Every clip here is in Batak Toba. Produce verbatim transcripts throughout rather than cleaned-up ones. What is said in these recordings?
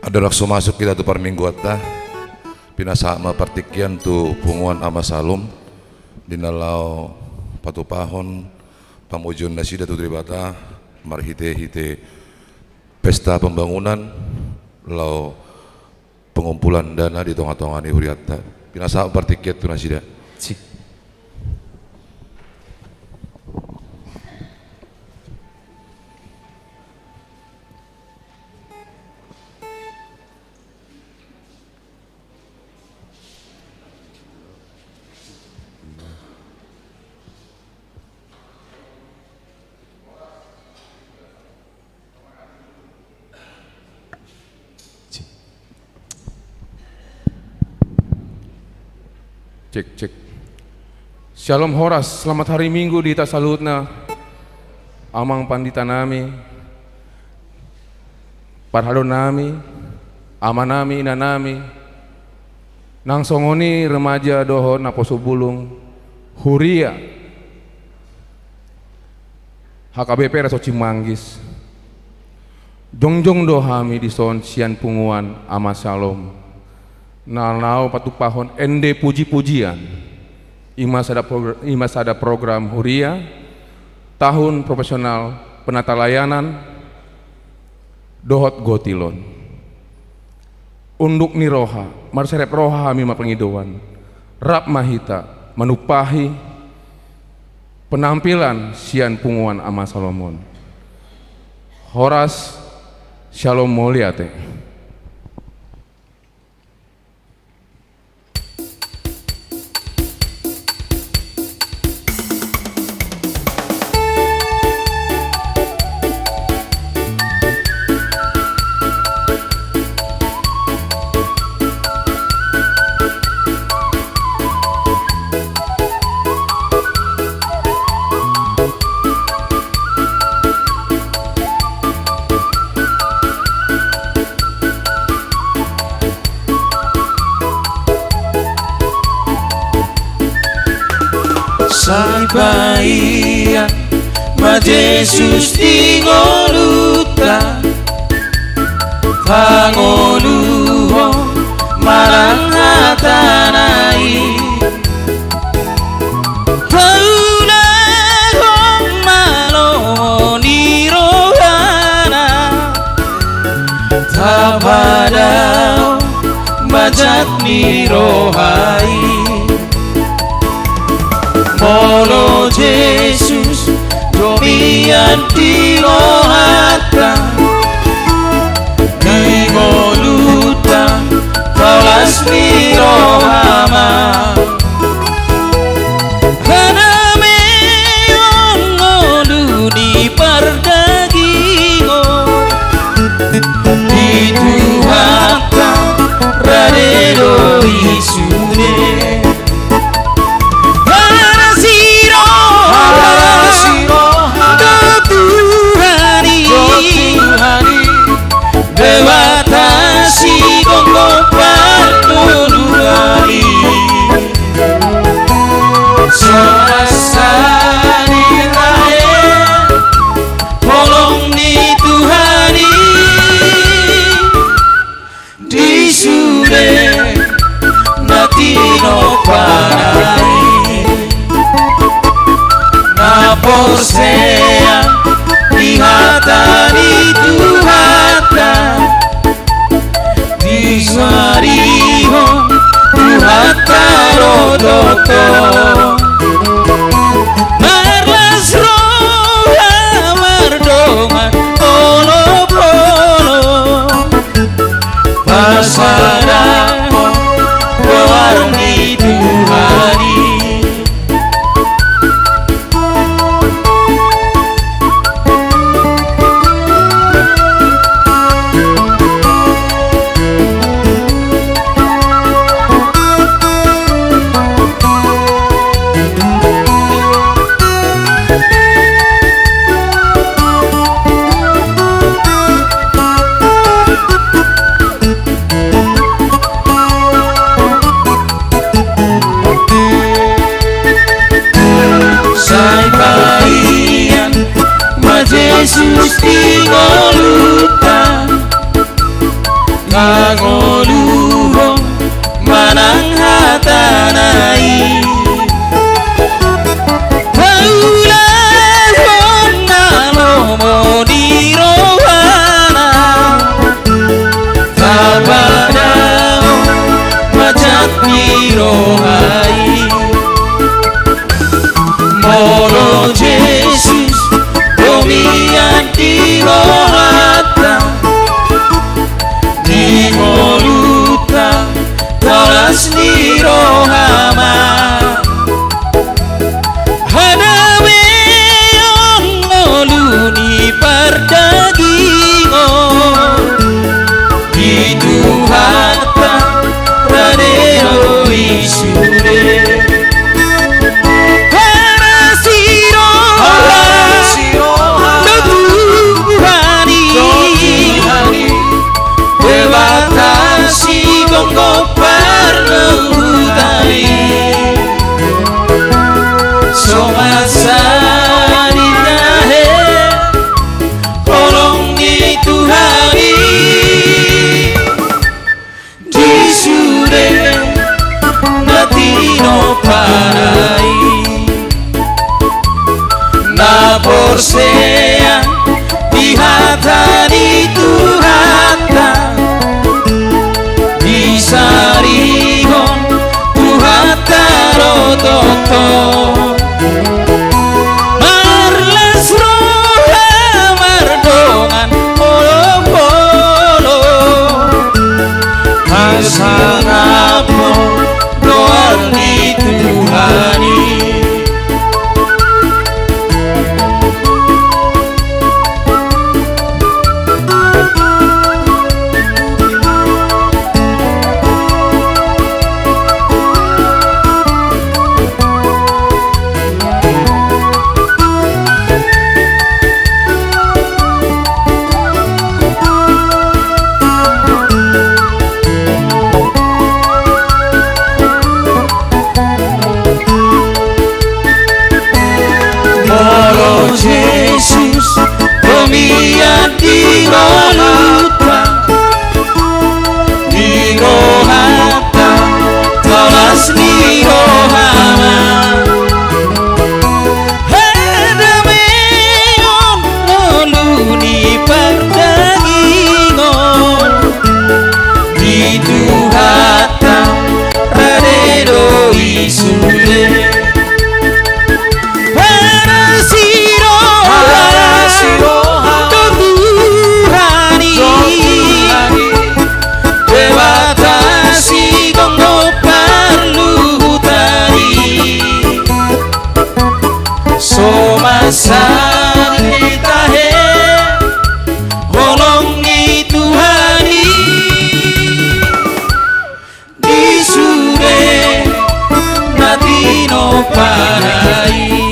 Andorang so masuk hita tu parmingguanta, pinasahat ma partingkian tu punguan Ama Salom, di na laho patupahon pamujion nasida tu Debata marhite-hite pesta pembangunan, laho pengumpulan dana di tonga-tonga ni hurianta. Pinasahat partingkian tu nasida. Sip. Cek, cek. Syalom horas, selamat hari Minggu di hita saluhutna, amang pandita nami, parhalado nami, ama nami, ina nami, nang songon i remaja dohot naposo bulung huria H K B P R S O Cimanggis. Jongjong do hami dison sian punguan Ama Salom na laho patupahon ende puji-pujian, i ma sada progr-, i ma sada program huria, tahun profesional penata layanan dohot gotilon. Unduk ni roha, marserep roha hami ma pangidoan. Rap ma hita manumpahi penampilan sian punguan Ama Salom on. Horas, syalom mauliate. Sai paia ma Jesus di ngolunta, pangoluhon ma nang hatana i. Paulahon ma lomo ni rohana, tapadaon ma jat ni roha i. Molo Jesus do mian di rohanta, di ngolunta palas ni roha ma. Hanameon ngolu di pardagingon, di Tuhanta rade do i sude. Palas ni roha, palas ni roha do Tuhan i, do Tuhan i. Debata sigomgom parngoluan i. Songon asa ni Rael holong ni Tuhan i. Di sude na tinompana i, na porsea di hata ni Tuhanta, disarihon Tuhanta do tongtong. Marlas roha mardongan olopolop, pasadahon goar ni Tuhan i. Sai paia ma Jesus di ngolunta, na Seang di hata ni Tuhanta, disarihon Tuhanta do tongtong. Marlas roha mardongan olopolop, hasangapon dohot ni Tuhan i. Molo Jesus, do mian di ngolunta, di rohanta, tangkas ni rohana. Hadameon ngolu ni pardagingon, di Tuhanta rade do i sude. Parasiroha, parasiroha do Tuhan i, do Tuhan i. Debata sigomgom parluhutan i. So masa ditahe holong ni Tuhan i, di sude na tinompana i.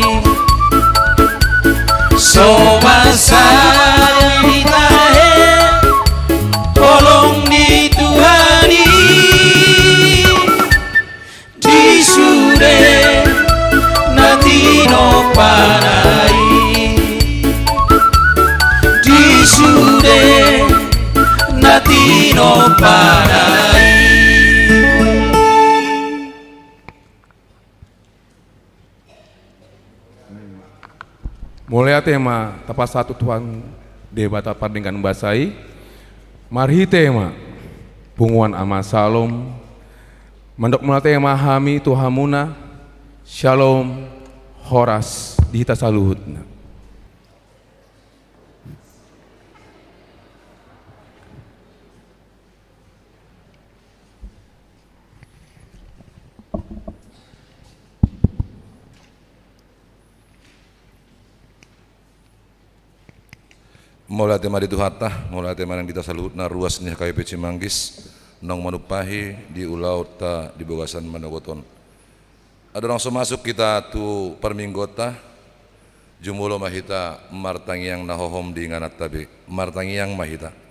So masa ditahe holong ni Tuhan i, di sude na tinompana i, di sude na tinompana i. Mauliate ma tapasahat tu Tuhan Debata pardenggan basa i. Marhite ma punguan Ama Salom, mandok mauliate ma hami tu hamuna. Syalom, horas di hita saluhutna. Mauliate ma di Tuhanta, mauliate ma nang di hita saluhutna ruas ni H K B P Cimanggis, naung manumpahi di ulaonta di bagasan manogot on. Andorang so masuk hita tu parmingguonta, jumolo ma hita martangiang na hohom di ingananta be, martangiang ma hita.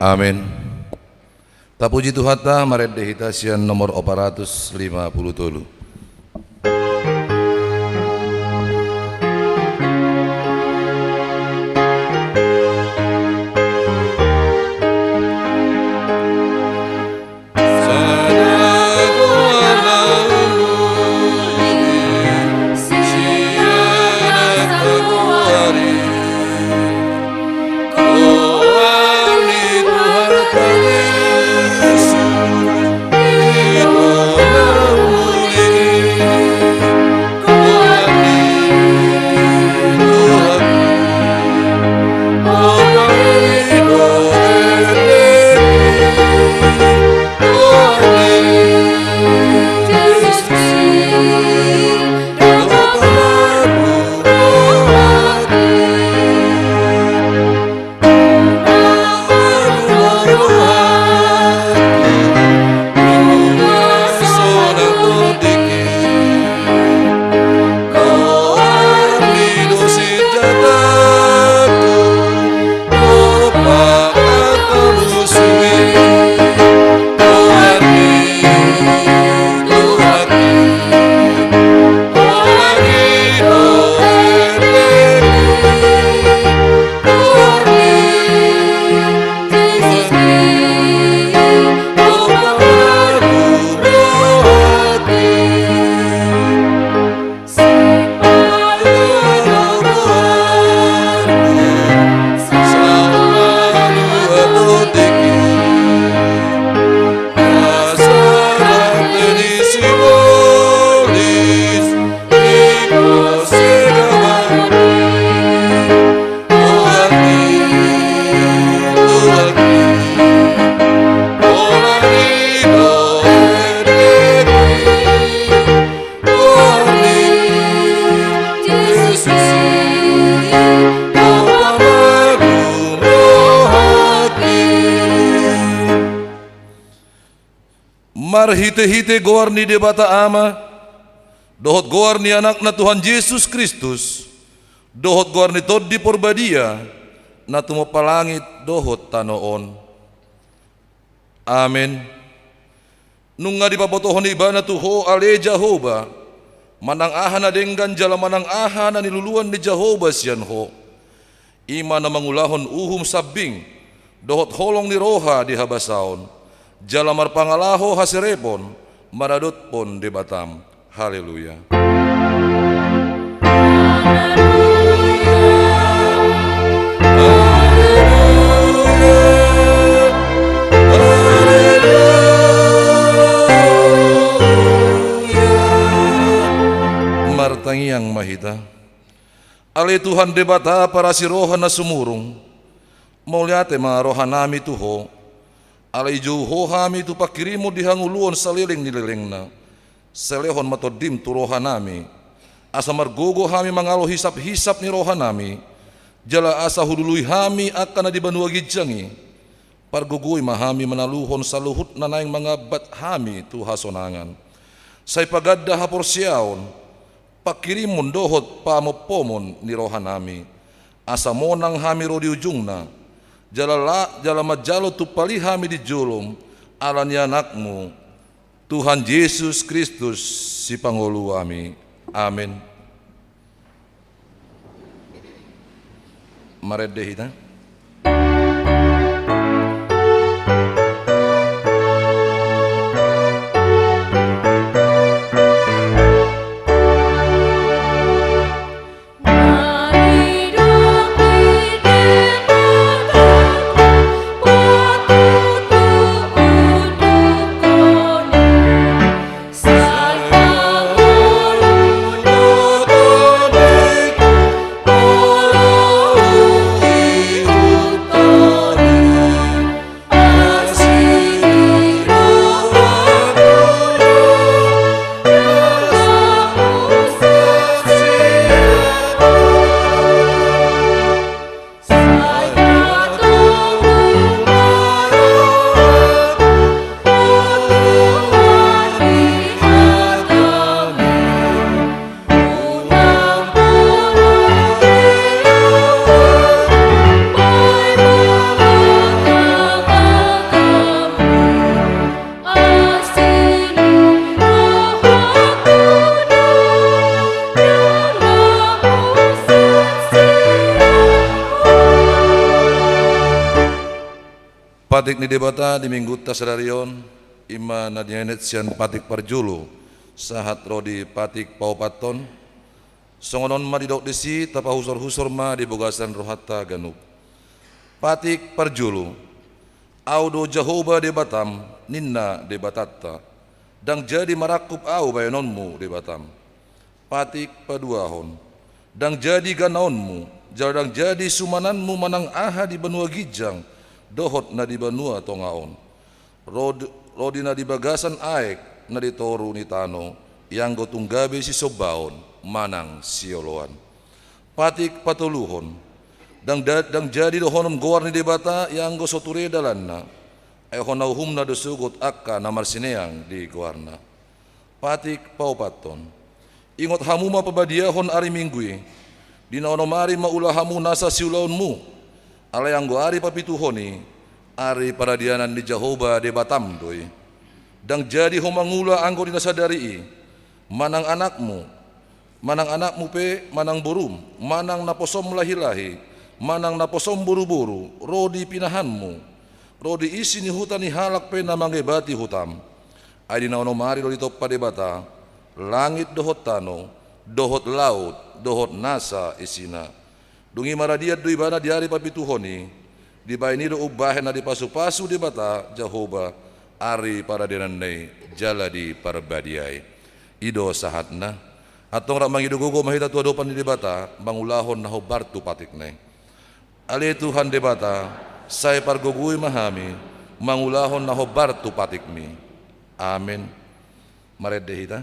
Amen. Tapuji Tuhanta, marende hita sian nomor opat ratus lima puluh tolu. Marhite-hite goar ni Debata Ama, dohot goar ni Anakna Tuhan Jesus Kristus, dohot goar ni Tondi Porbadia, na tumompa langit dohot tano on. Amen. Nunga dipabotohon Ibana tu ho ale Jahowa, manang aha na denggan jala manang aha na niluluan ni Jahowa sian ho. I ma na mangulahon uhum sambing, dohot holong ni roha di habasaon, jala marpangalaho haserepon, maradophon Debatam. Haleluya. Martangiang ma hita. Ale Tuhan Debata parasi roha na sumurung, mauliate ma rohanami tu ho, ala ijou ho hami tu pangkirimon di hangoluan saleleng ni lelengna. Sai lehon ma Tondim tu rohanami, asa margogo hami mangalo hisap-hisap ni rohanami, jala asa hulului hami angka na di banua ginjang i. Pargogoi ma hami manaluhon saluhut na naeng mangambat hami tu hasonangan. Sai paganda haporseaon, pangkirimon dohot pamompomon ni rohanami, asa monang hami ro di ujungna, jala la-, jala manjalo tumpali hami di jolom, ala ni Anakmu, Tuhan Jesus Kristus, Sipangoluhami. Amen. Marende hita. Patik ni Debata di minggunta sadari on, i ma na dienet sian patik parjolo sahat ro di patik paopathon. Songon on ma didok disi, tapahusor-husor ma di bagasan rohanta ganup. Patik parjolo. Ahu do Jahowa Debatam, ninna Debatanta. Ndang jadi marangkup ahu baenonmu Debatam. Patik paduahon. Ndang jadi ganaonmu, jala ndang jadi sumananmu manang aha di banua ginjang, dohot na di banua tonga on. Ro d-, ro di na di bagasan aek, na di toru ni tano, ianggo tung gabe sisombaon, manang sioloan. Patik patoluhon. Ndang da-, ndang jadi dohonon goar ni Debata, ianggo so ture dalanna. Ai hona uhumna do sogot angka na marsineang di goarna. Patik paopathon. Ingot hamu ma pabadiahon ari Minggu i. Di na onom ari ma ula hamu nasa siulaonmu. Alai anggo ari papituhon i, ari paradianan ni Jahowa Debatam do i. Ndang jadi ho mangula anggo di na sadari i. Manang anakmu, manang anakmu pe, manang borum, manang naposom lahi-lahi, manang naposom boru-boru, ro di pinahanmu, ro di isi ni huta ni halak pe na mangebati hutam. Ai di na onom ari do ditompa Debata langit dohot tano, dohot laut, dohot nasa isina. Dung i maradian do ibana di ari papituhon i, dibahen i do umbahen na dipasu-pasu Debata Jahowa ari paradiananna i jala diparbadiai. I do sahatna. Antong rap mangido gogo ma hita tu adopan ni Debata, mangulahon na hombar tu patikna i. Ale Tuhan Debata, sai pargogoi ma hami, mangulahon na hombar tu patikmi. Amen. Marende hita.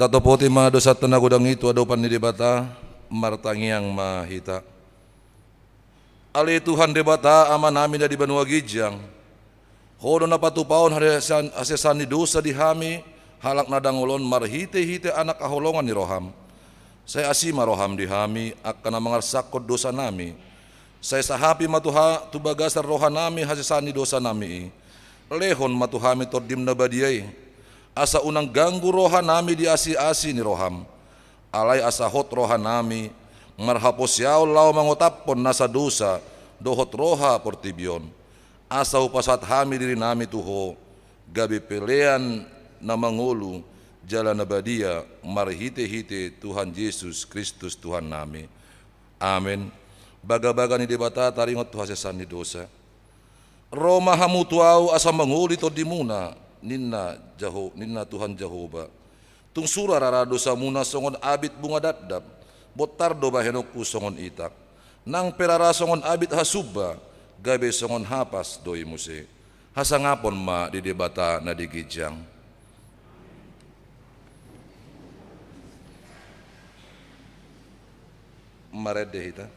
Tatopoti ma dosanta na godang i tu adopan ni Debata, martangiang ma hita. Ale Tuhan Debata, Amanami na di banua ginjang, Ho do na patupahon hasesan-, hasesaan ni dosa di hami, halak na dangol on marhitehite Anak haholongan ni roham. Sai asi ma roham di hami, angka na mangarsakhon dosanami. Sai sahapi ma tu ha-, tu bagasan rohanami hasesaan ni dosanami i. Lehon ma tu hami Tondim na badia i, asa unang ganggu rohanami di asiasi ni roham. Alai asa hot rohanami marhaporseaon laho mangotaphon nasa dosa dohot roha portibi on. Asa hupasahat hami dirinami tu Ho, gabe pelean na mangolu jala na badia marhitehite Tuhan Jesus Kristus Tuhannami. Amen. Bagabaga ni Debata taringot tu hasesaan ni dosa. Ro ma hamu tu Ahu asa mangoli tondimuna, ninna Jaho-, ninna Tuhan Jahowa. Tung sura rara dosamuna songon abit bunga dapdap, bontar do bahenonku songon itak. Nang pe rara songon abit hasumba, gabe songon hapas do i muse. Hasangapon ma di Debata na di ginjang. Marende hita.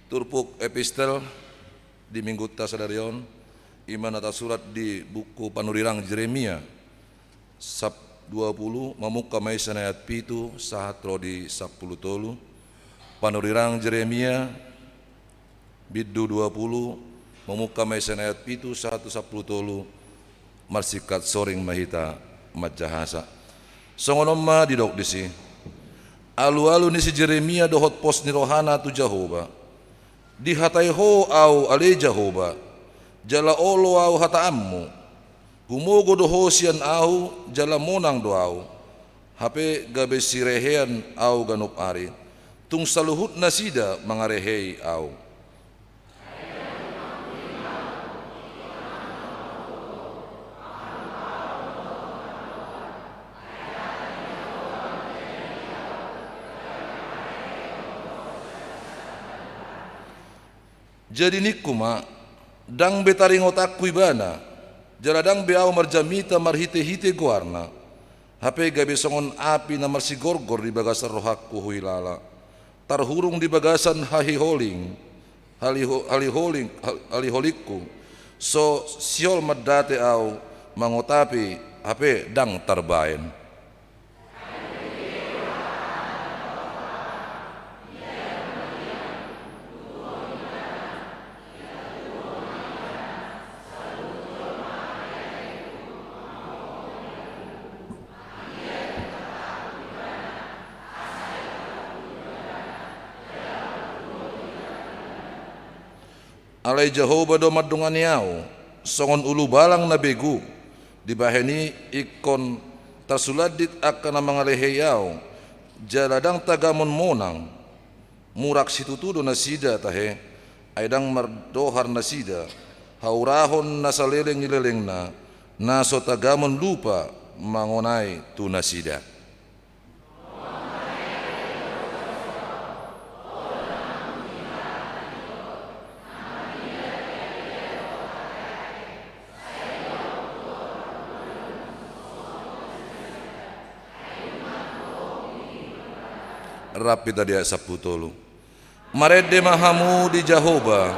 Turpuk epistel di minggunta sadari on, i ma na tarsurat di buku panurirang Jeremia, sab dua pulu, mamungka ma i sian ayat pitu sahat ro di sampulu tolu. Panurirang Jeremia, bindu dua pulu, mamungka ma i sian ayat pitu sahat tu sampulu tolu. Marsingkat soring ma hita manjahasa. Songon on ma didok disi: Alualu ni si Jeremia dohot pos ni rohana tu Jahowa. Dihatai Ho Ahu ale Jahowa, jala olo Ahu hataanmu. Humogo do Ho sian Ahu, jala monang do Ahu. Hape gabe sirehean Ahu ganup ari. Tung saluhut nasida mangarehei Ahu. Jadi ningku ma: Ndang be taringot angku ibana, jala ndang be ahu marjamita marhitehite goarna. Hape gabe songon api na marsigorgor di bagasan rohangku huhilala, tarhurung di bagasan hahiholing, haliho-, haliholing, hal-, haliholingku. So sihol mandate ahu, mangotapi, hape ndang tarbaen. Alai Jahowa do mandongani ahu, songon ulubalang na begu, dibahen i ingkon tarsulandit angka na mangarehei ahu, jala ndang tagamon monang. Murak situtu do nasida tahe, ai ndang mardohar nasida, haurahon na saleleng ni lelengna, na so tagamon lupa mangonai tu nasida. Rap hita di ayat sampulu tolu. Marende ma hamu di Jahowa,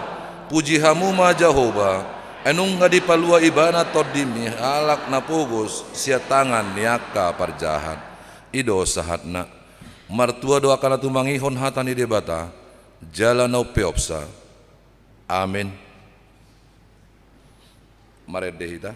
puji hamu ma Jahowa, ai nunga dipalua ibana tondimi halak na pogos sian tangan ni angka parjahat. I do sahatna. Martua do angka na tumangihon hata ni Debata, jala na umpeopsa. Amen. Marende hita.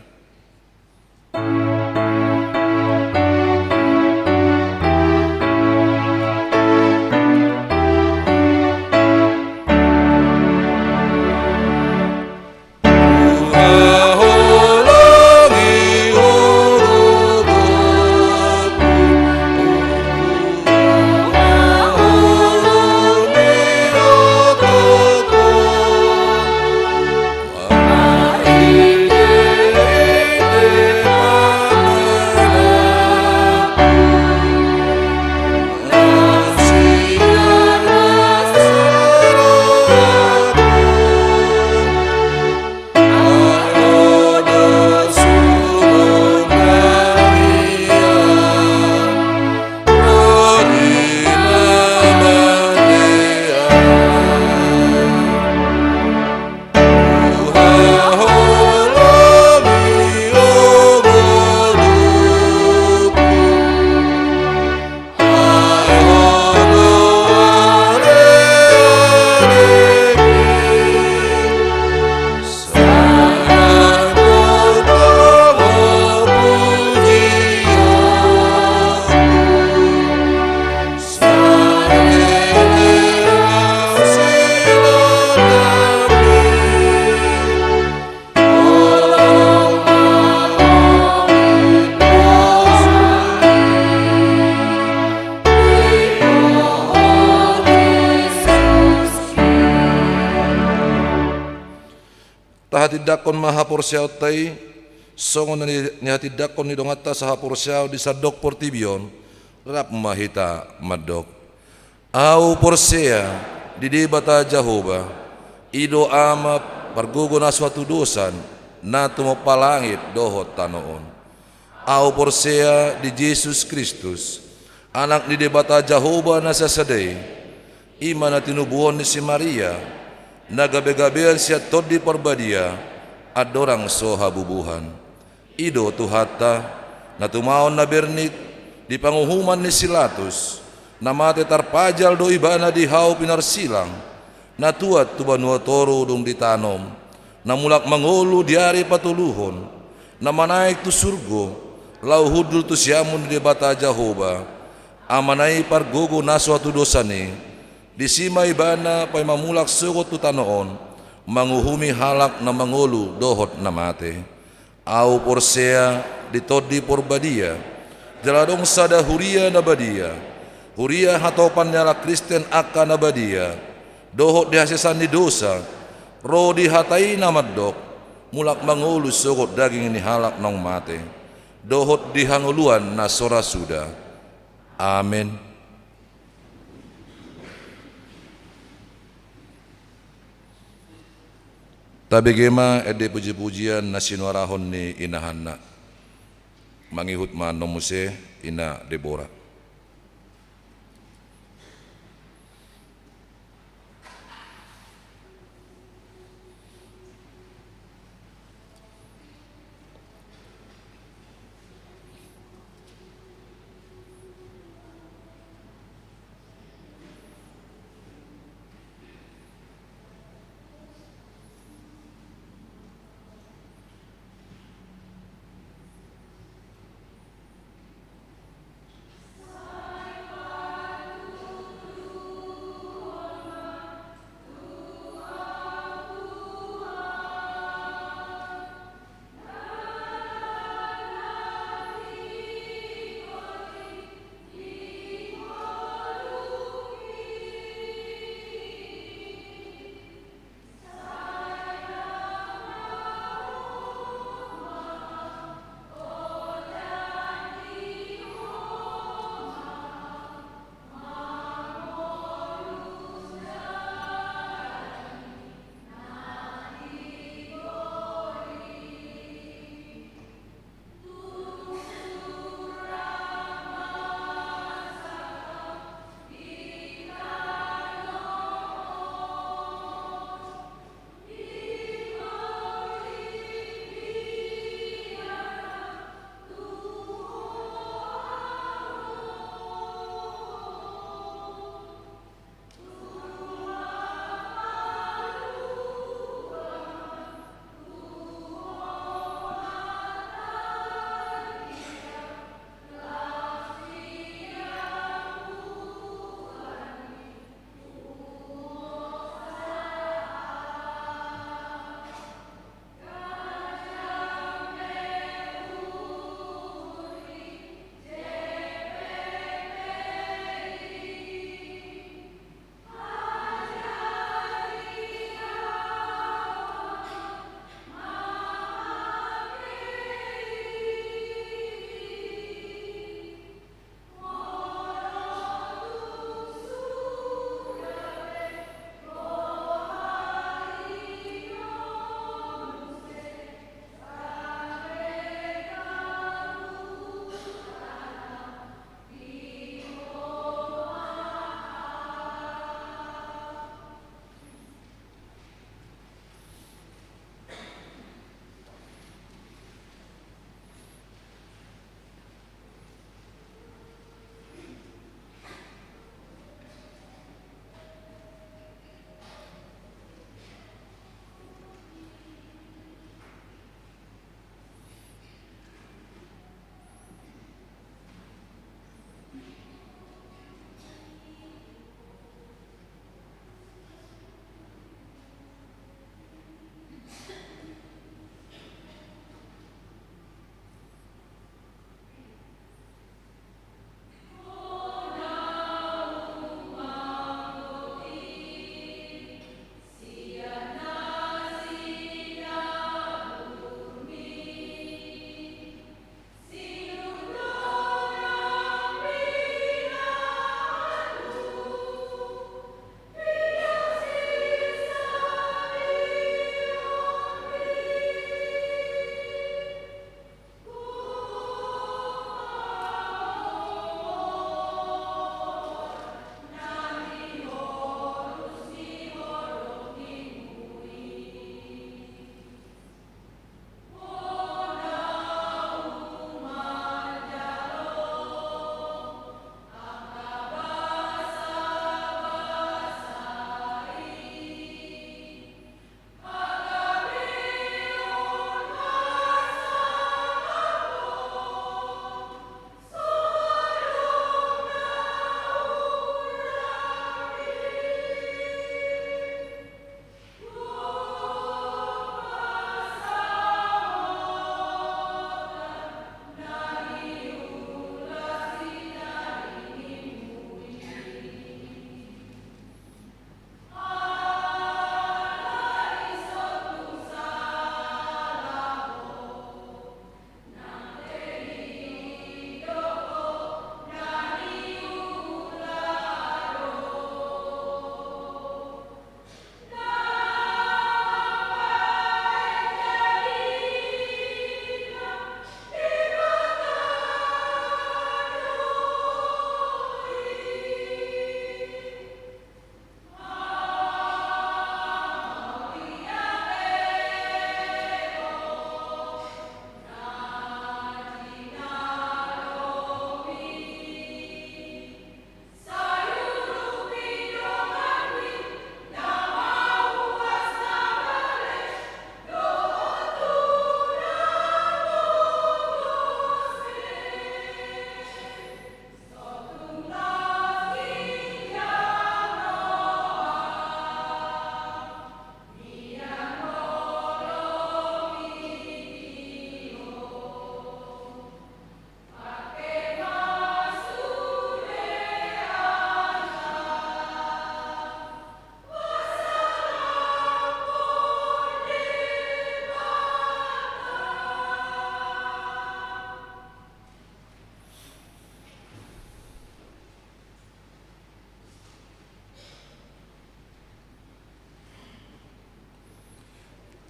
Tahatindangkon ma haporseaonta i, songon na ni, nihatindangkon ni donganta sahaporseaon di sandok portibi on, rap ma hita mandok. Ahu porsea di Debata Jahowa, i do Ama pargogo na so hatudosan, na tumompa langit dohot tano on. Ahu porsea di Jesus Kristus, Anak ni Debata Jahowa na sasada i, i ma na tinubuhon ni si Maria, na gabegabean sian Tondi Parbadia, andorang so habubuhan. I do Tuhanta, na tumaon na bernit di panguhuman ni si Latus, na mate tarpajal do ibana di hau pinarsilang, na tuat tu banua toru dung ditanom, na mulak mangolu di ari patoluhon, na manaek tu surgo, laho hundul tu siamun ni Debata Jahowa, Amana i pargogo na so hatudosan i, disi ma ibana paima mulak sogot tu tano on, manguhumi halak na mangolu dohot na mate. Ahu porsea di Tondi Porbadia, jala adong sada huria na badia, huria hatopan ni halak Kristen angka na badia, dohot di hasesaan ni dosa, ro di hata i na mandok, mulak mangolu sogot daging ni halak naung mate, dohot di hangoluan na so ra suda. Amen. Tabege ma ende pujipujian na sinuarahon ni inahanna. Mangihut ma annon muse Ina Debora.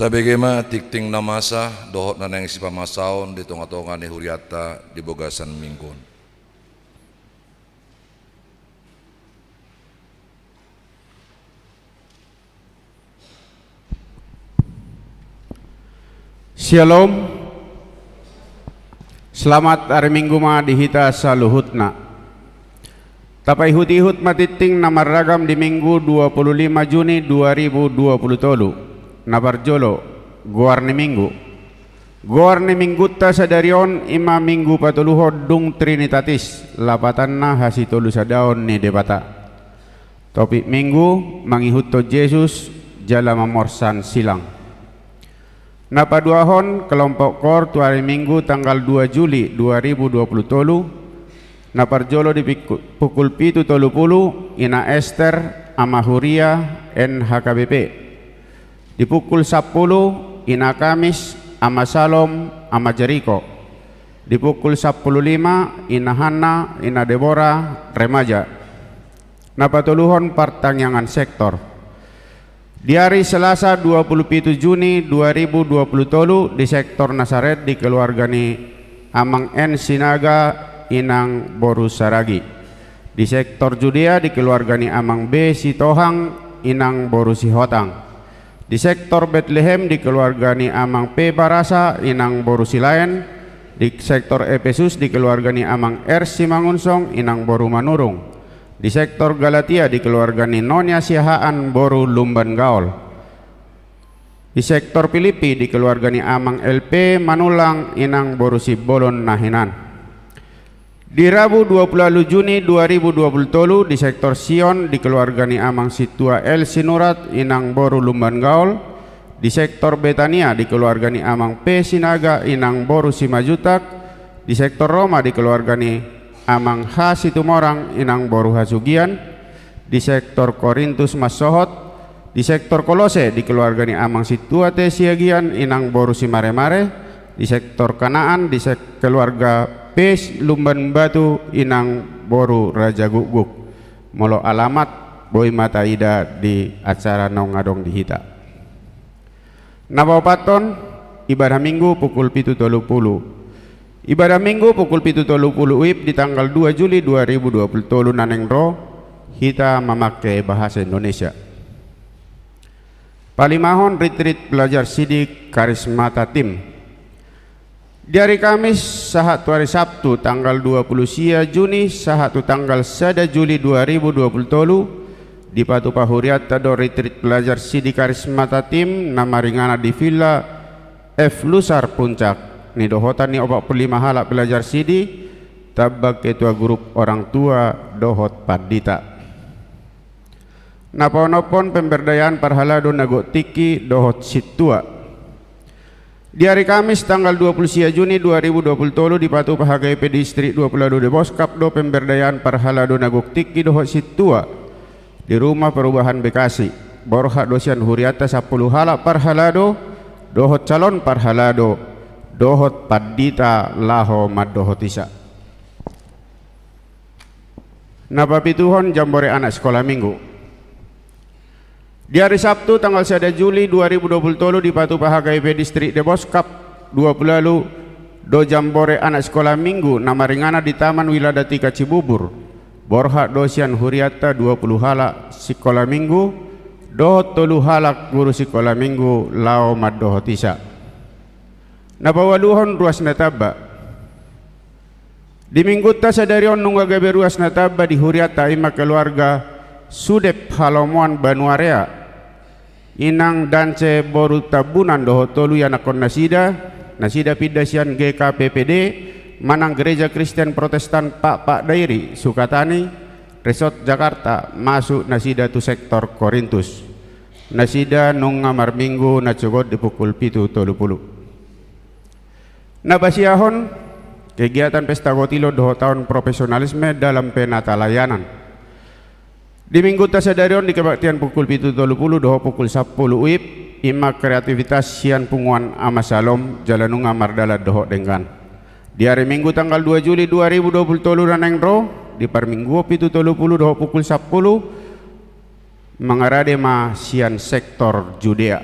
Tabege ma tingting na masa dohot na naeng sipamasaon di tonga-tonga ni hurianta di bagasan minggu on. Syalom. Selamat ari Minggu ma di hita saluhutna. Tapaihut-ihut ma tingting na marragam di Minggu dua puluh lima Juni dua ribu dua puluh tolu. Na parjolo, goar ni Minggu. Goar ni Minggunta sadari on i ma Minggu patoluhon dung Trinitatis, lapatanna hasitolusadaon ni Debata. Topik Minggu, mangihuthon Jesus jala mamorsan silang. Na paduahon, kelompok koor tu ari Minggu tanggal dua Juli dua ribu dua puluh tolu, na parjolo di piku-, pukul pitu tolu pulu, Ina Ester, Ama Huria, N H K B P. Di pukul sampulu, Ina Kamis, Ama Salom, Ama Jeriko. Di pukul sampulu lima, Ina Hanna, Ina Debora, remaja. Na patoluhon, partangiangan sektor. Di ari Selasa dua puluh pitu Juni dua ribu dua puluh tolu, di sektor Nasaret di keluarga ni Amang N Sinaga, Inang boru Saragi. Di sektor Judea di keluarga ni Amang B Sitohang, Inang boru Sihotang. Di sektor Betlehem di keluarga ni Amang P Barasa, Inang boru Silaen. Di sektor Epesus di keluarga ni Amang R Simangunsong, Inang boru Manurung. Di sektor Galatia di keluarga ni Nonia Siahaan, boru Lumban Gaol. Di sektor Pilippi di keluarga ni Amang L P Manulang, Inang boru Simbolon na hinan. Di Rabu dua puluh ualu Juni dua ribu dua puluh tolu, di sektor Sion di keluarga ni Amang Sintua L Sinurat, Inang boru Lumban Gaol. Di sektor Betania di keluarga ni Amang P Sinaga, Inang boru Simajutak. Di sektor Roma di keluarga ni Amang H Situmorang, Inang boru Hasugian. Di sektor Korintus Mansohot. Di sektor Kolose di keluarga ni Amang Sintua T Siagian, Inang boru Simaremare. Di sektor Kanaan di sek-, keluarga P Lumban Batu, Inang boru Raja Gukguk. Molo alamat, boi ma taida di acara naung adong di hita. Na paopathon, ibadah Minggu pukul pitu tolu pulu. Ibadah Minggu pukul pitu tolu pulu WIB di tanggal dua Juli dua ribu dua puluh tolu na naeng ro, hita mamangke bahasa Indonesia. Palimahon, retreat belajar sidi Karismata Team. Di ari Kamis sahat tu ari Sabtu tanggal dua pulu sia Juni sahat tu tanggal sada Juli dua ribu dua pulu tolu, dipatupa hurianta do retreat belajar sidi Karismata Team na maringanan di Villa F Lusar Puncak, nidohotan ni opat pulu lima halak belajar sidi, tambang ketua grup orang tua dohot pandita. Na paonomhon, pemberdayaan parhalado na gok tingki dohot sintua. Di ari Kamis tanggal dua pulu sia Juni dua ribu dua pulu tolu dipatupa H K I P Distrik dua pulu ualu Deboskap do pemberdayaan parhalado na gok tingki dohot sintua di Rumah Perubahan Bekasi. Borhat do sian hurianta sampulu halak parhalado dohot calon parhalado dohot pandita laho mandohotisa. Na papituhon, jambore anak sikola Minggu. Di ari Sabtu tanggal sada Juli dua ribu dua pulu tolu dipatupa H K I P Distrik Deboskap dua pulu ualu do jambore anak sikola Minggu na maringanan di Taman Wiladatika Cibubur. Borhat do sian hurianta dua pulu halak sikola Minggu dohot tolu halak guru sikola Minggu laho mandohotisa. Na paualuhon, ruas na tamba. Di Minggunta sadari on nunga gabe ruas na tamba di hurianta, i ma keluarga Sudep Halomoan Banuarea, Inang Dance boru Tambunan dohot tolu ianakhon nasida. Nasida pinda sian G K P P D manang Gereja Kristen Protestan Pakpak Dairi, Sukatani, Resort Jakarta, masuk nasida tu sektor Korintus. Nasida nunga marminggu nasogot di pukul pitu tolu pulu. Na pasiahon, kegiatan pesta gotilon dohot taon profesionalisme dalam penatalayanan. Di Minggunta sadari on di kebaktian pukul pitu tolu pulu dohot pukul sampulu WIB, i ma kreativitas sian punguan Ama Salom jala nunga mardalan dohot denggan. Di ari Minggu tanggal dua Juli dua ribu dua puluh tolu na naeng ro, di parmingguon pitu tolu pulu dohot pukul sampulu, mangarade ma sian sektor Judea.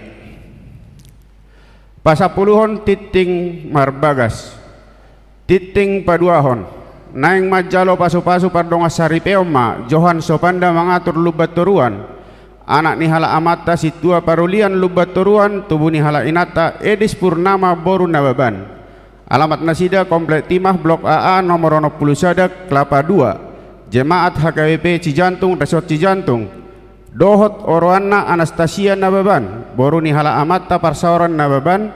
Pasampuluhon, tinting marbagas. Tinting paduahon. Naeng manjalo pasupasu pardongan saripeon ma Johan Sopanda mangatur Lumban Toruan, anak ni halak amanta Sintua Parolian Lumban Toruan, tubu ni halak inanta Edis Purnama boru Nababan. Alamat nasida Komplek Timah, Blok A A, nomor onom pulu sada, Kelapa dua. Jemaat H K B P Cijantung, Resort Cijantung. Dohot oroanna Anastasia Nababan, boru ni halak amanta Parsaoran Nababan,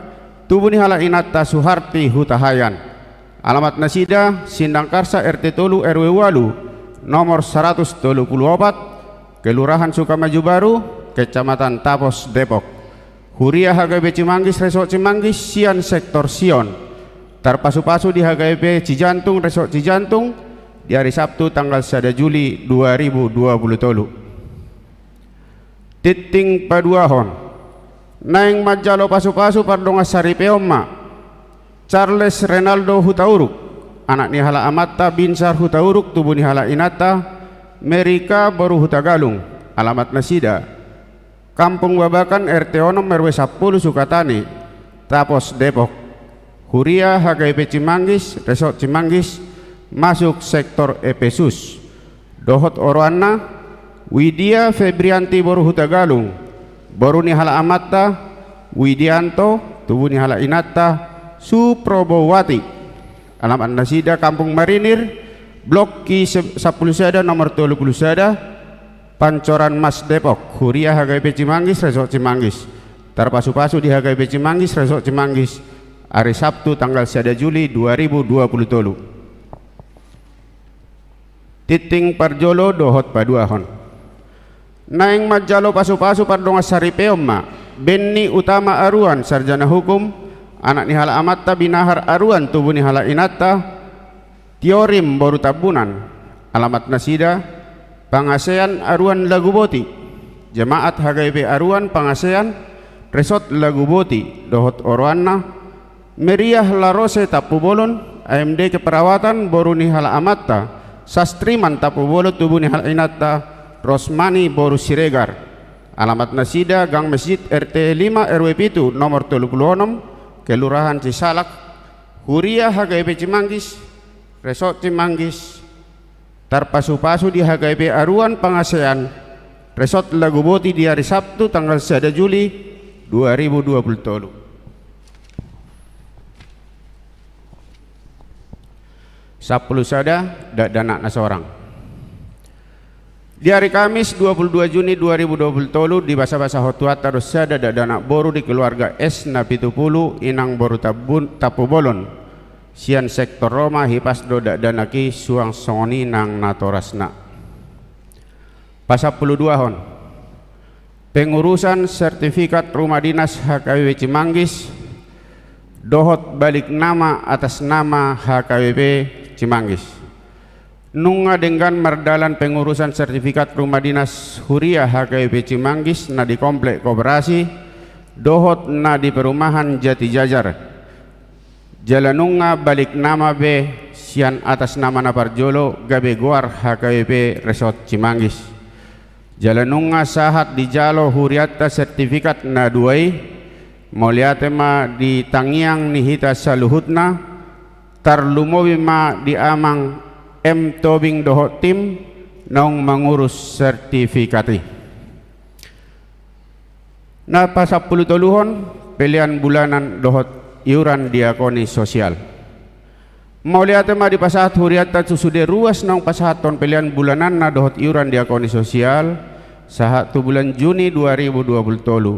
tubu ni halak inanta Suharti Hutahaean. Alamat nasida Sindang Karsa, R T tolu, R W ualu, nomor saratus tolu pulu opat, Kelurahan Sukamaju Baru, Kecamatan Tapos, Depok. Huria H K B P Cimanggis, Resort Cimanggis, sian Sektor Sion. Tarpasupasu di H K B P Cijantung, Resort Cijantung, di ari Sabtu tanggal sada Juli dua ribu dua pulu tolu. Tinting paduahon. Naeng manjalo pasupasu pardongan saripeon ma Charles Renaldo Hutauruk, anak ni halak amanta Binsar Hutauruk, tubu ni halak inanta Merika boru Hutagalung. Alamat nasida Kampung Babakan, R T onom, R W sampulu, Sukatani, Tapos, Depok. Huria H K B P Cimanggis, Resort Cimanggis, masuk Sektor Epesus. Dohot oroanna Widia Febrianti boru Hutagalung, boru ni halak amanta Widianto, tubu ni halak inanta Suprobowati. Alamat nasida Kampung Marinir, Blok Ki se-, sampulu sada, nomor tolu pulu sada, Pancoran Mas, Depok. Huria H K B P Cimanggis, Resort Cimanggis. Tarpasupasu di H K B P Cimanggis, Resort Cimanggis, ari Sabtu tanggal sada Juli dua ribu dua pulu tolu. Tinting parjolo dohot paduahon. Naeng manjalo pasupasu pardongan saripeon ma Benny Utama Aruan, sarjana hukum, anak ni halak amanta Binahar Aruan, tubu ni halak inanta Tiorim boru Tambunan. Alamat nasida Pangasean Aruan Laguboti. Jemaat H K B P Aruan Pangasean, Resort Laguboti, dohot oroanna Meriah Larose Tampubolon, A M D Keperawatan, boru ni halak amanta Sastriman Tampubolon, tubu ni halak inanta Rosmani boru Siregar. Alamat nasida Gang Mesjid, R T lima, R W pitu, nomor tolu pulu onom, Kelurahan Cisalak. Huria H K B P Cimanggis, Resort Cimanggis, tarpasupasu di H K B P Aruan Pangasean, Resort Laguboti, di ari Sabtu tanggal sada Juli dua ribu dua pulu tolu. Sampulu sada, dakdanak na sorang. Di ari Kamis dua pulu dua Juni dua ribu dua pulu tolu, dibasabasahon Tuhanta do sada dakdanak boru di keluarga S na pitu pulu, inang boru Tabbun-, Tampubolon. Sian Sektor Roma, hipas do dakdanak i, suang songon i nang natorasna. Pasampulu duahon. Pengurusan sertifikat rumah dinas H K B P Cimanggis dohot balik nama atas nama H K B P Cimanggis. Nunga denggan mardalan pengurusan sertifikat rumah dinas huria H K B P Cimanggis na di Komplek Koperasi dohot na di Perumahan Jatijajar. Jala nunga balik nama be sian atas nama na parjolo gabe goar H K B P Resort Cimanggis. Jala nunga sahat dijalo hurianta sertifikat na dua i, mauliate ma di tangiang ni hita saluhutna, tarlumobi ma di Amang M Tobing dohot tim naung mangurus sertifikat i. Na pasampulu toluhon, pelean bulanan dohot iuran diakoni sosial. Mauliate ma dipasahat hurianta tu sude ruas naung pasahathon pelean bulananna dohot iuran diakoni sosial, sahat tu bulan Juni dua ribu dua pulu tolu.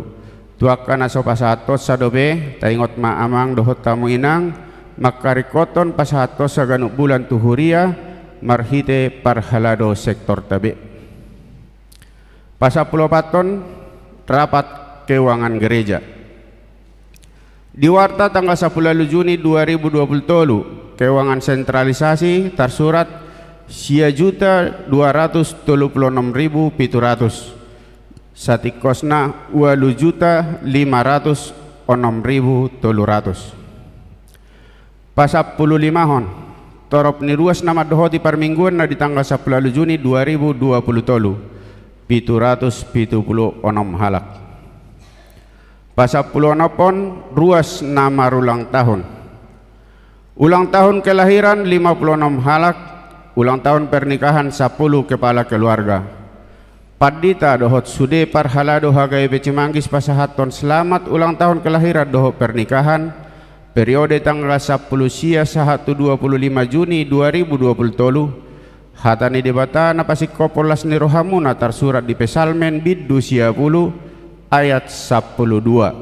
Tu angka na so pasahathonsa dope, taingot ma amang dohot hamu inang, mangkaringkothon pasahathonsa ganup bulan tu huria, marhite parhalado sektorta be. Pasampulu opathon, rapat keuangan gereja. Di warta tanggal sampulu ualu Juni dua ribu dua pulu tolu, keuangan sentralisasi tarsurat sia juta dua ratus tolu pulu onom ribu pitu ratus, satingkosna ualu juta lima ratus onom ribu tolu ratus. Pasampulu limahon, torop ni ruas na mandohoti parmingguan na di tanggal sampulu ualu Juni dua ribu dua pulu tolu, pitu ratus pitu pulu onom halak. Pasampuluonomhon, ruas na marulang tahun. Ulang tahun kelahiran lima puluh onom halak, ulang tahun pernikahan sampulu kepala keluarga. Pandita dohot sude parhalado H K B P Cimanggis pasahathon selamat ulang tahun kelahiran dohot pernikahan, periode tanggal sampulu sia sahat tu dua puluh lima Juni dua ribu dua puluh tolu, hata ni Debata na pasingkophon las ni rohamuna tarsurat di Psalmen bindu sia pulu ayat sampulu dua.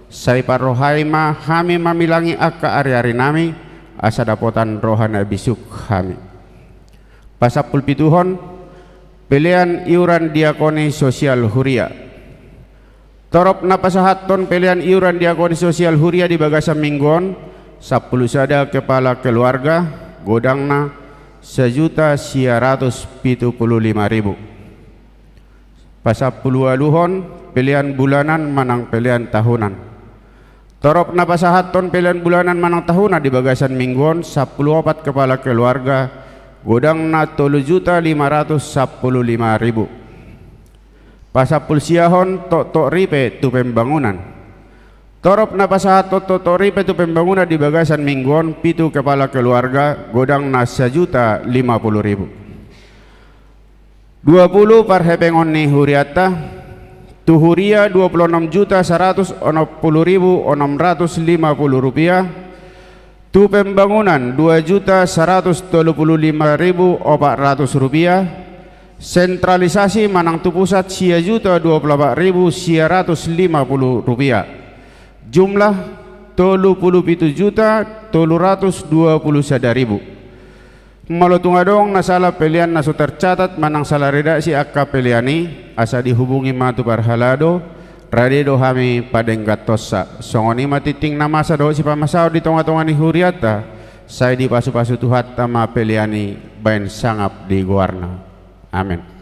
Sai parrohai ma hami mamilangi angka ariarinami, asa dapotan roha na bisuk hami. Pasampulpituhon, pelean iuran diakoni sosial huria. Torop na pasahathon pelean iuran diakoni sosial huria di bagasan minggu on, sampulu sada kepala keluarga, godangna sajuta sia ratus pitu pulu lima ribu. Pasampuluualuhon, pelean bulanan manang pelean tahunan. Torop na pasahathon pelean bulanan manang tahunan di bagasan minggu on, sampulu opat kepala keluarga, godangna tolu juta lima ratus sampulu lima ribu. Pasampulusiahon, toktok ripe tu pembangunan. Torop na pasahathon toktok ripe tu pembangunan di bagasan minggu on, pitu kepala keluarga, godangna sajuta lima pulu ribu. Dua pulu, parhepengon ni hurianta. Tu huria, dua pulu onom juta saratus onom pulu ribu onom ratus lima pulu rupiah. Tu pembangunan, dua juta saratus tolu pulu lima ribu opat ratus rupiah. Sentralisasi manang tu pusat, sia juta dua pulu opat ribu sia ratus lima pulu rupiah. Jumlah, tolu pulu pitu juta tolu ratus dua pulu sada ribu. Molo tung adong na sala pelean na so tercatat manang sala redaksi angka pelean i, asa dihubungi ma tu parhalado, rade do hami padengganhonsa. Songon i ma tingting na masa dohot sipamasaon di tongatonga ni hurianta, sai dipasupasu Tuhanta ma pelean i bahen sangap di goarna. Amen.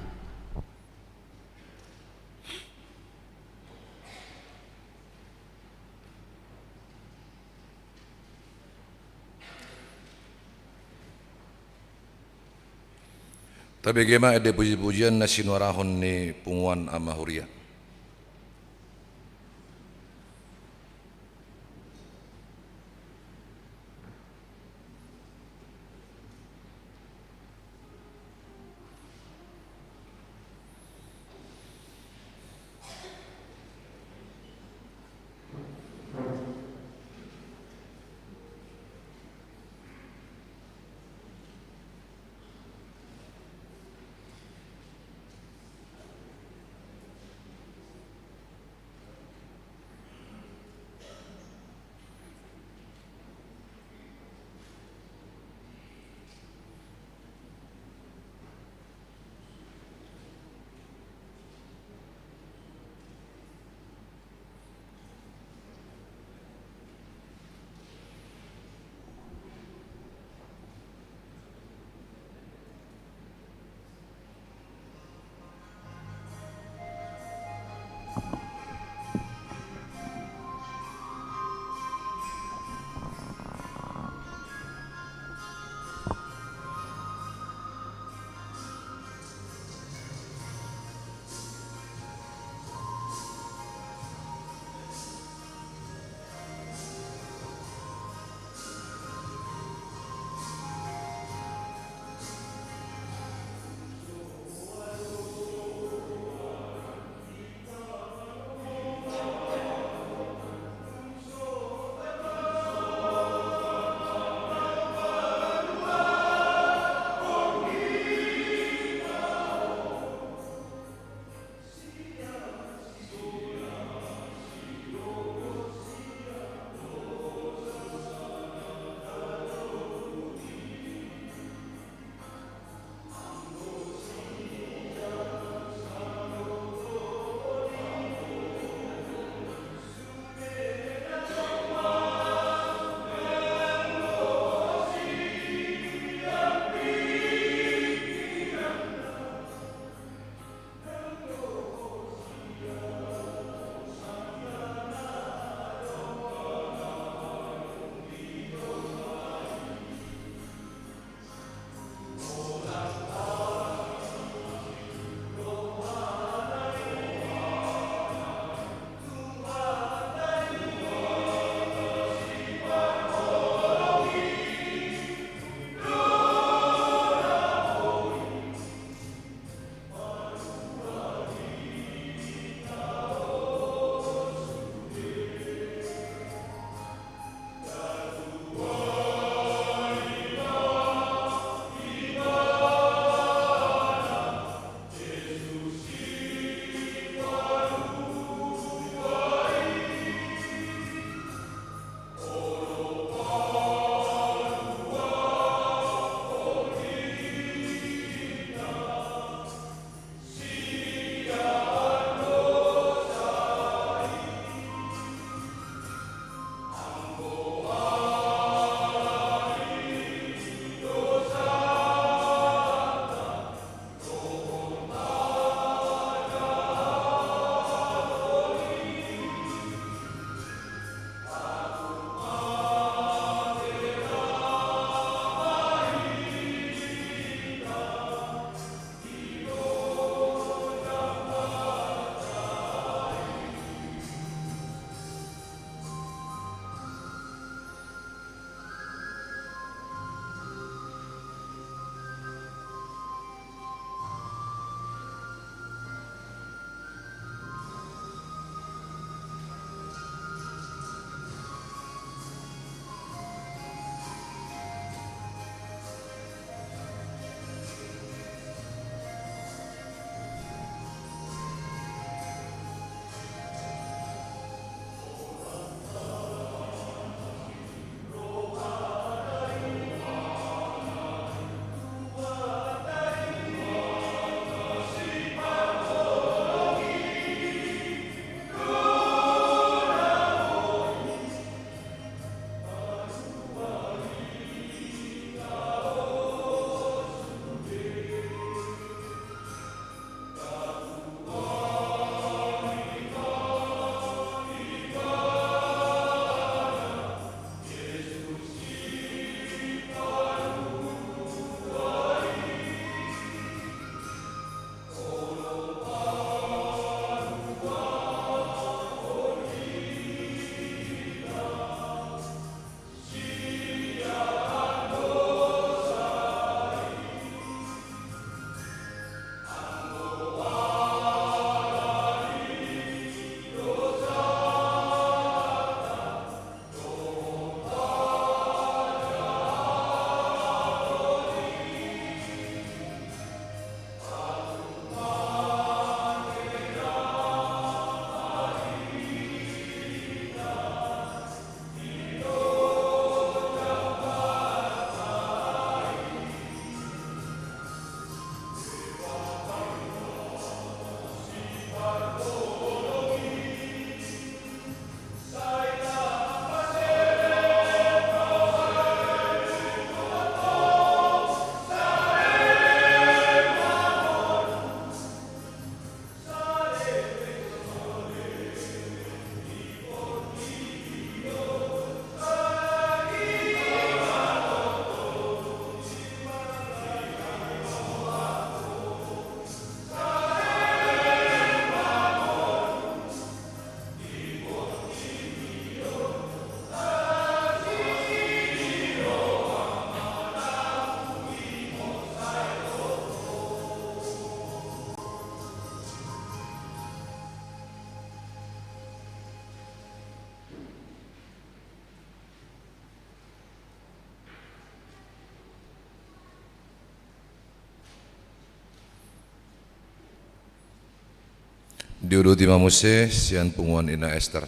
Tabege ma ende pujipujian na sinuarahon ni punguan ama huria. Diuduti ma muse sian punguan Ina Ester.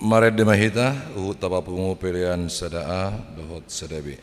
Marende ma hita, huhut tapapungu pelean sada A dohot sada B.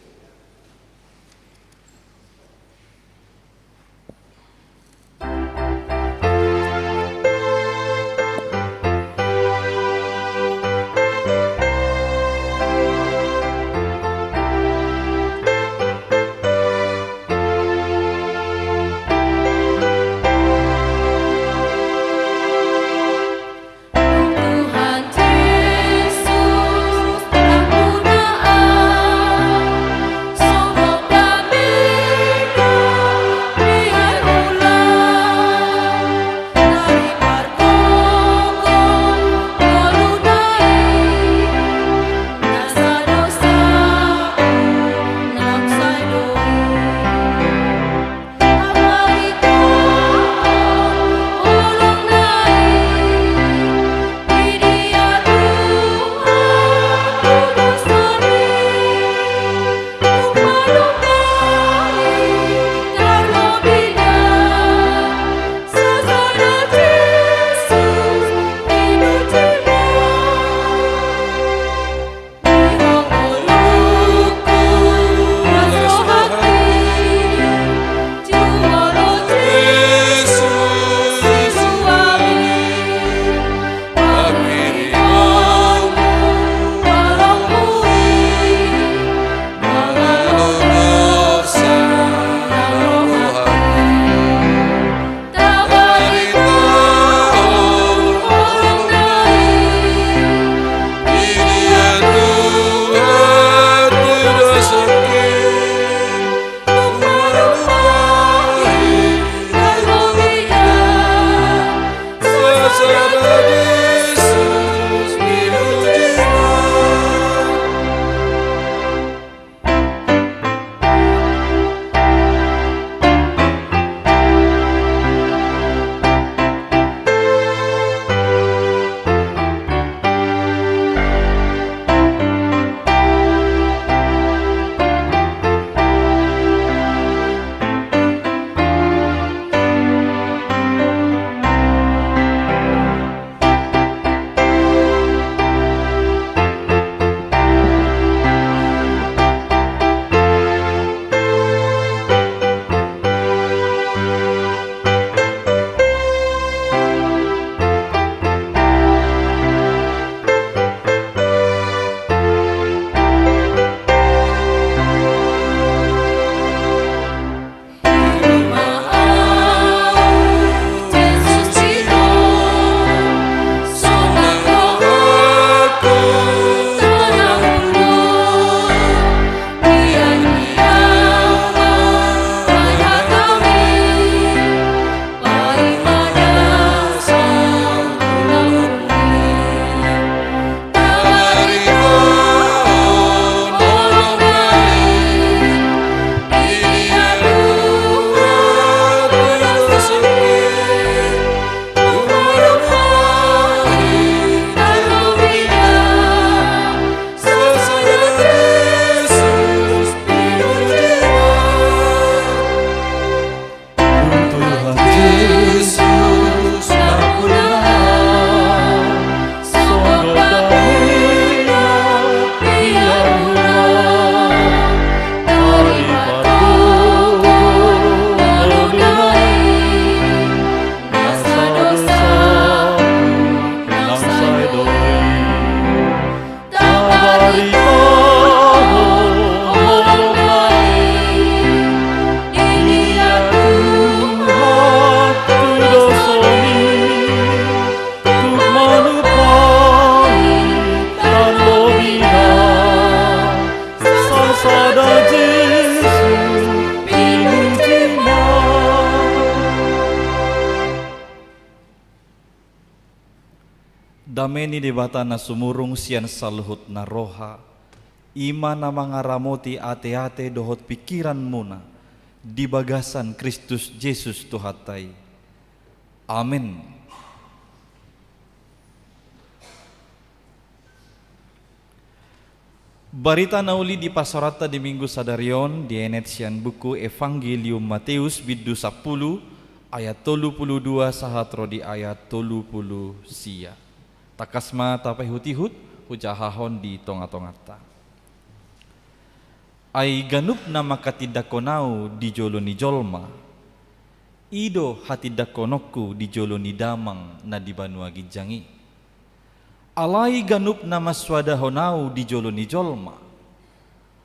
Dame ni Debata na sumurung sian saluhut na roha, i ma na mangaramoti ateate dohot pingkiranmuna di bagasan Kristus Jesus Tuhanta i. Amen. Barita na uli dipasaoranta di Minggu sadari on dienet sian buku Evangelium Mateus bindu sampulu ayat tolu pulu dua sahat ro di ayat tolu pulu sia. Tangkas ma tapaihutihut, hujahahon di tonga-tonganta. Ai ganup na manghatindanghon ahu di jolo ni jolma, i do hatindangkononku di jolo ni Damang na di banua ginjang i. Alai ganup na mansoadahon ahu di jolo ni jolma,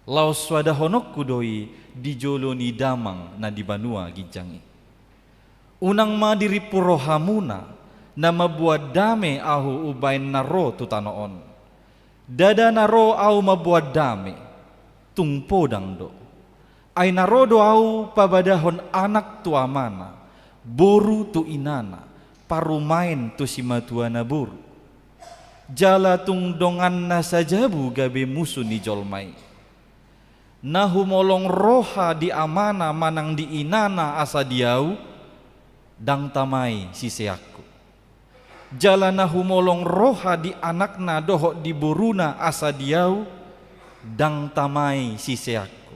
laos soadahononku do i di jolo ni Damang na di banua ginjang i. Unang ma dirimpu rohamuna, na mamboan dame ahu umbahen na ro tu tano on. Ndada na ro ahu mamboan dame, tung podang do. Ai na ro do ahu pabadahon anak tu amana, boru tu inana, parumaen tu simatuana boru. Jala tung donganna sajabu gabe musu ni jolma i. Na humolong roha di amana manang di inana asa di ahu, ndang tama i siseanku. Jala na humolong roha di anakna dohot di boruna asa di ahu, ndang tama i siseanku.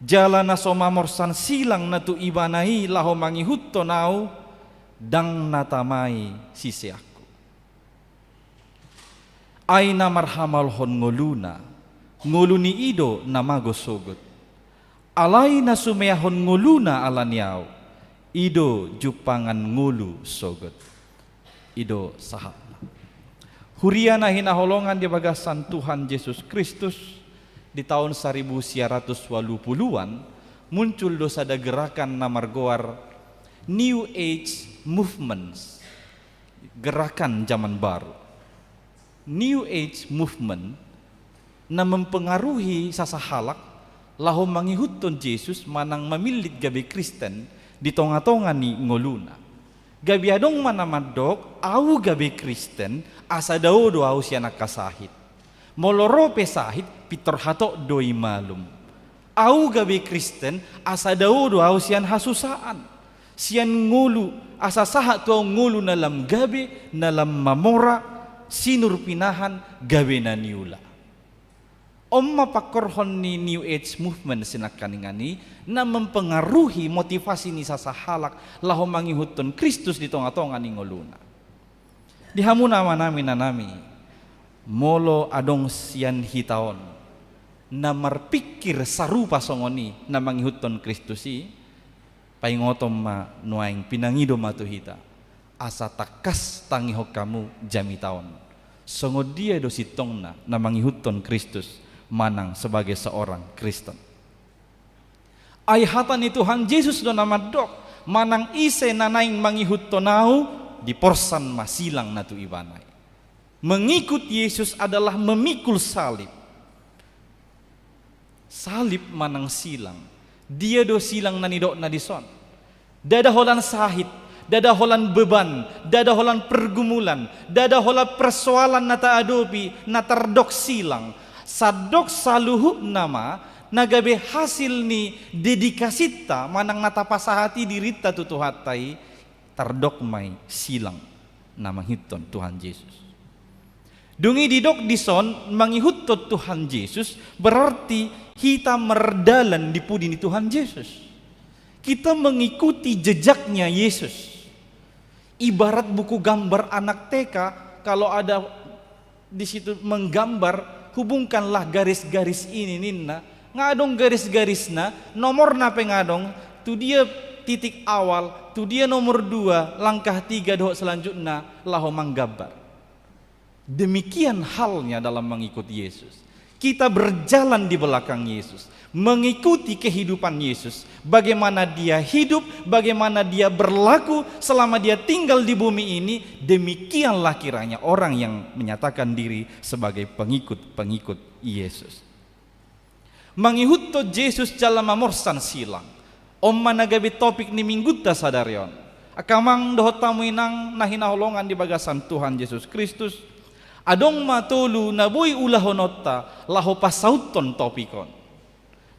Jala na so mamorsan silang na tu ibana i laho mangihuthon ahu, ndang na tama i siseanku. Ai na marhamalhon ngoluna, ngolu ni i do na mago sogot. Alai na sumeahon ngoluna ala ni ahu, i do jumpangan ngolu sogot. I do sahatna. Huria na hinaholongan di bagasan Tuhan Jesus Kristus, di taon saribu sia ratus ualu puluan, muncul do sada gerakan na margoar New Age Movements, gerakan zaman baru. New Age Movement na mempengaruhi sasahalak laho mangihuthon Jesus manang mamillit gabe Kristen di tonga-tonga ni ngoluna. Gabe adong ma na mandok, ahu gabe Kristen asa dao do ahu sian angka sahit. Molo ro pe sahit, pintor hatop do i malum. Ahu gabe Kristen asa dao do ahu sian hasusaan, sian ngolu, asa sahat tu ahu ngolu na lam gabe, na lam mamora, sinur pinahan, gabe na niula. On ma pangkorhon ni New Age Movement sinangkaningan i, na mempengaruhi motivasi ni sasahalak laho mangihuthon Kristus di tonga-tonga ni ngoluna. Di hamu na amanami, inanami, molo adong sian hita on na marpingkir sarupa songon i na mangihuthon Kristus i, paingoton ma nuaeng, pinangido ma tu hita, asa tangkas tangihon hamu jamita on, songon dia do sintongna na mangihuthon Kristus manang sebagai seorang Kristen. Ai hata ni Tuhan Jesus do na mandok, manang ise na naeng mangihuthon ahu, diporsan ma silang na tu ibana i. Mengikut Yesus adalah memikul salib. Salib manang silang. Dia do silang na nidokna dison? Ndada holan sahit, ndada holan beban, ndada holan pergumulan, ndada holan persoalan na taadopi na tardok silang. Sandok saluhutna ma na gabe hasil ni dedikasinta manang na tapasahat i dirinta tu Tuhanta i, tardok ma i silang na mangihuthon Tuhan Jesus. Dung i didok dison mangihuthon Tuhan Jesus, berarti hita mardalan di pudi ni Tuhan Jesus. Kita mengikuti jejaknya Yesus. Ibarat buku gambar anak T K, kalau ada di situ menggambar, hubungkanlah garis-garis ini, ninna. Nga adong garis-garisna, nomorna pe nga adong, tu dia titik awal, tu dia nomor dua, langkah tiga dohot selanjutna, laho manggambar. Demikian halnya dalam mengikut Yesus. Kita berjalan di belakang Yesus, mengikuti kehidupan Yesus, bagaimana Dia hidup, bagaimana Dia berlaku selama Dia tinggal di bumi ini, demikianlah kiranya orang yang menyatakan diri sebagai pengikut-pengikut Yesus. Mangihuthon Jesus jala mamorsan silang. On ma na gabe topik ni Minggunta sadari on. Angka amang dohot hamu inang na hinaholongan di bagasan Tuhan Jesus Kristus, adong ma tolu na boi ulahononta laho pasauthon topik on.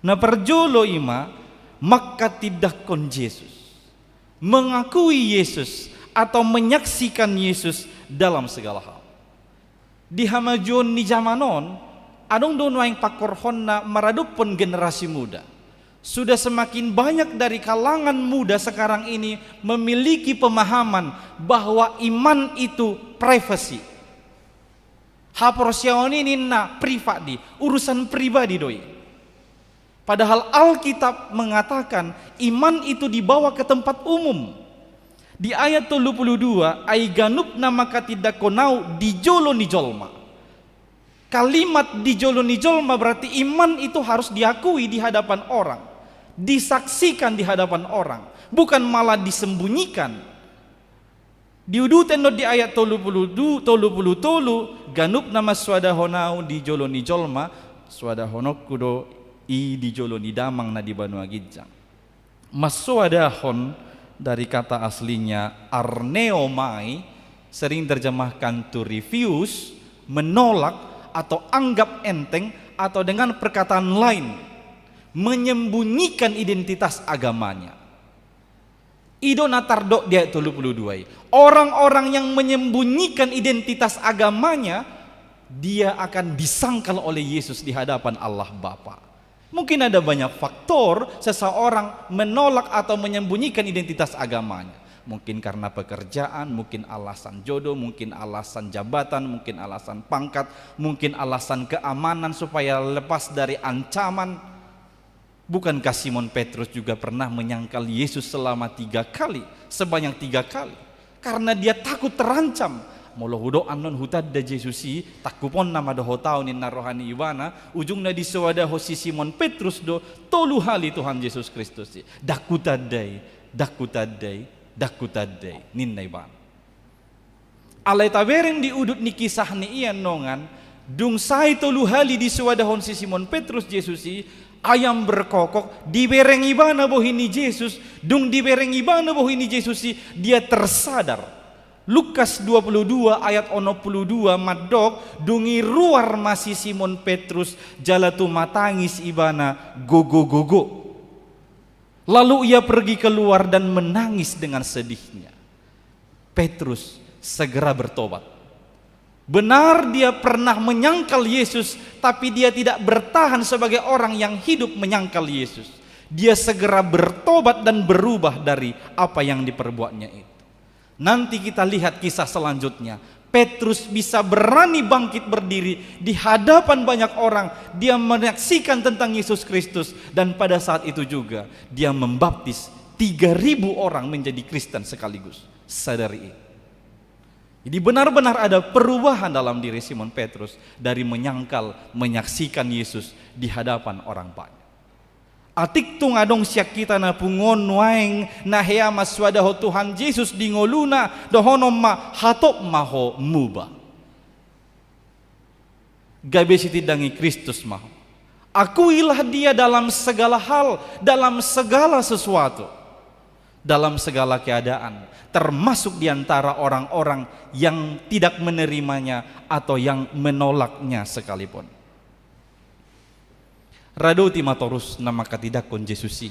Na parjolo i ma manghatindanghon Jesus, mengakui Yesus atau menyaksikan Yesus dalam segala hal. Di hamajuon ni jaman on, adong do nuaeng pangkorhonna maradophon generasi muda. Sudah semakin banyak dari kalangan muda sekarang ini memiliki pemahaman bahwa iman itu privasi. Haporseaon i ninna privat di, urusan pribadi do i. Padahal Alkitab mengatakan iman itu dibawa ke tempat umum. Di ayat tolu pulu dua, ai ganup na manghatindanghon au di jolo ni jolma. Kalimat di jolo ni jolma berarti iman itu harus diakui di hadapan orang, disaksikan di hadapan orang, bukan malah disembunyikan. Diuduti annon di ayat tolu pulu du-, tolu pulu tolu, ganup na mansoadahon au di jolo ni jolma, soadahononku do i di jolo ni damang na di banua ginjang. Mansoadahon dari kata aslinya arneomai, sering terjemahkan to refuse, menolak atau anggap enteng, atau dengan perkataan lain, menyembunyikan identitas agamanya. I do na tardok di ayat tolu pulu dua i. Orang-orang yang menyembunyikan identitas agamanya, dia akan disangkal oleh Yesus di hadapan Allah Bapa. Mungkin ada banyak faktor seseorang menolak atau menyembunyikan identitas agamanya. Mungkin karena pekerjaan, mungkin alasan jodoh, mungkin alasan jabatan, mungkin alasan pangkat, mungkin alasan keamanan supaya lepas dari ancaman. Bukankah Simon Petrus juga pernah menyangkal Yesus selama tiga kali, sebanyak tiga kali? Karena dia takut terancam. Molo hudok annon hutanda Jesus i, tangkuponna ma dohot au ninna roha ni ibana, ujungna disoadahon si Simon Petrus do tolu hali Tuhan Jesus Kristus i. Ndang hutanda i, ndang hutanda i, ndang hutanda i, ninna ibana. Alai tabereng di udut ni kisah ni i annon, dung sae tolu hali disoadahon si Simon Petrus Jesus i, ayam berkokok, dibereng ibana bohi ni Jesus, dung dibereng ibana bohi ni Jesus i, dia tersadar. Lukas dua pulu dua ayat onom pulu dua mandok, dung i ruar ma si Simon Petrus, jala tumatangis ibana gogo-gogo. Lalu ia pergi keluar dan menangis dengan sedihnya. Petrus segera bertobat. Benar, dia pernah menyangkal Yesus, tapi dia tidak bertahan sebagai orang yang hidup menyangkal Yesus. Dia segera bertobat dan berubah dari apa yang diperbuatnya itu. Nanti kita lihat kisah selanjutnya. Petrus bisa berani bangkit berdiri di hadapan banyak orang. Dia menyaksikan tentang Yesus Kristus, dan pada saat itu juga dia membaptis tiga ribu orang menjadi Kristen sekaligus. Sadari i. Jadi, benar-benar ada perubahan dalam diri Simon Petrus dari menyangkal, menyaksikan Yesus di hadapan orang banyak. Atik tung adong sian hita na pungu on nuaeng na hea mansoadahon Tuhan Jesus di ngoluna, dohonon ma, hatop ma ho muba. Gabe sitindangi Kristus ma ho. Akuilah Dia dalam segala hal, dalam segala sesuatu, dalam segala keadaan, termasuk di antara orang-orang yang tidak menerimanya atau yang menolaknya sekalipun. Radoti ma torus na manghatindanghon Jesus i.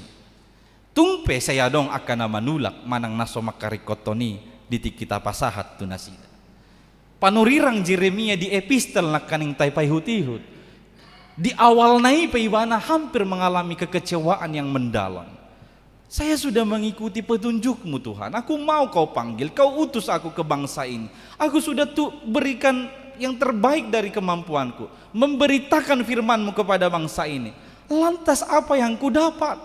Tung pe sai adong angka na manulak manang na so mangkaringkothon i di tingki tapasahat tu nasida. Panurirang Jeremia di epistel nangkaning tapaihut-ihut. Di awalna i pe ibana hampir mengalami kekecewaan yang mendalam. Saya sudah mengikuti petunjuk-Mu, Tuhan. Aku mau Kau panggil, Kau utus aku ke bangsa ini. Aku sudah tu-, berikan yang terbaik dari kemampuanku, memberitakan firman-Mu kepada bangsa ini. Lantas apa yang kudapat?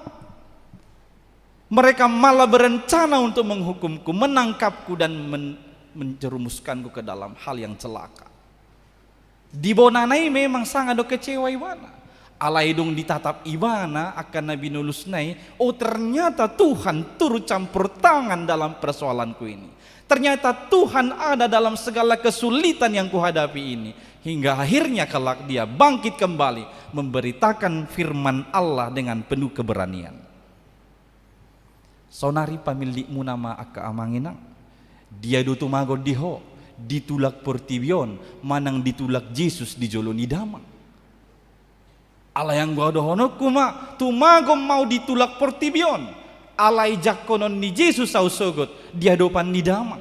Mereka malah berencana untuk menghukumku, menangkapku, dan men-, menjerumuskanku ke dalam hal yang celaka. Di bonana i memang sanga do kecewa ibana. Alai dung ditatap ibana angka na binolusna i, oh, ternyata Tuhan turut campur tangan dalam persoalanku ini. Ternyata Tuhan ada dalam segala kesulitan yang kuhadapi ini. Hingga akhirnya kelak dia bangkit kembali, memberitakan firman Allah dengan penuh keberanian. Saonari pamillikmuna ma angka amang inang. Dia do tumagon di ho, ditulak portibi on, manang ditulak Jesus di jolo ni damang. Alai anggo dohononku ma, tumagon ma au ditulak portibi on. Alai jangkonon ni Jesus au sogot di adopan ni damang.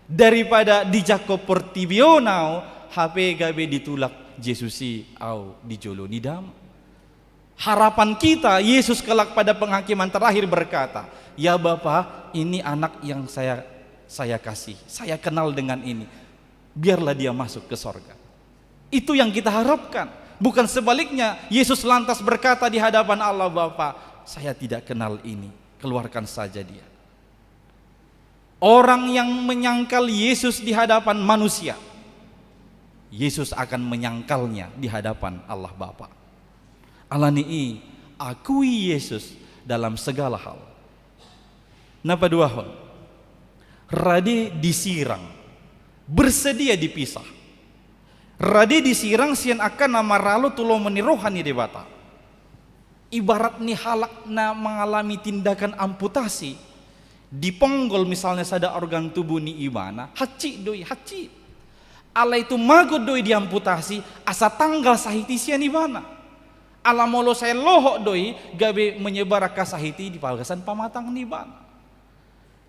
Daripada dijangkon portibi on au, hape gabe ditulak Jesus i au di jolo ni damang. Harapan kita, Yesus kelak pada penghakiman terakhir berkata, "Ya Bapa, ini anak yang saya, saya kasih, saya kenal dengan ini. Biarlah dia masuk ke sorga." Itu yang kita harapkan. Bukan sebaliknya, Yesus lantas berkata di hadapan Allah Bapa, "Saya tidak kenal ini, keluarkan saja dia." Orang yang menyangkal Yesus di hadapan manusia, Yesus akan menyangkalnya di hadapan Allah Bapa. Alani i, akui Yesus dalam segala hal. Na paduahon, rade disirang, bersedia dipisah. Rade disirang sian angka na maralo tu lomo ni roha ni Debata. Ibarat ni halak na mangalami tindakan amputasi, diponggol misalnya sada organ tubuh ni ibana, hansit do i, hansit. Alai tumagon do i diamputasi, asa tanggal sahit i sian ibana. Ala molo sai lohot do i, gabe menyebar angka sahit i di bagasan pamatang ni ibana.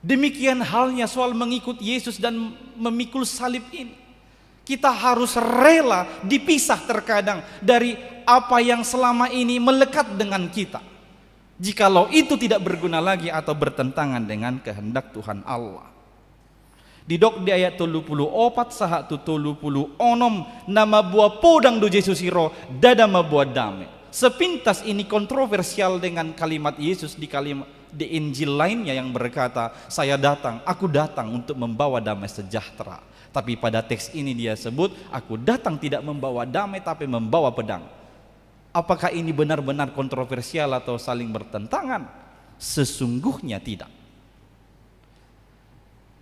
Demikian halnya soal mengikut Yesus dan memikul salib ini. Kita harus rela dipisah terkadang dari apa yang selama ini melekat dengan kita. Jikalau itu tidak berguna lagi atau bertentangan dengan kehendak Tuhan Allah. Didok di ayat tolu pulu opat sahat tu tolu pulu onom, na mamboan podang do Jesus i ro, ndada mamboan dame. Sepintas ini kontroversial dengan kalimat Yesus di kalimat di Injil lainnya yang berkata, "Saya datang, aku datang untuk membawa damai sejahtera." Tapi pada teks ini dia sebut, "Aku datang tidak membawa damai, tapi membawa pedang." Apakah ini benar-benar kontroversial atau saling bertentangan? Sesungguhnya tidak.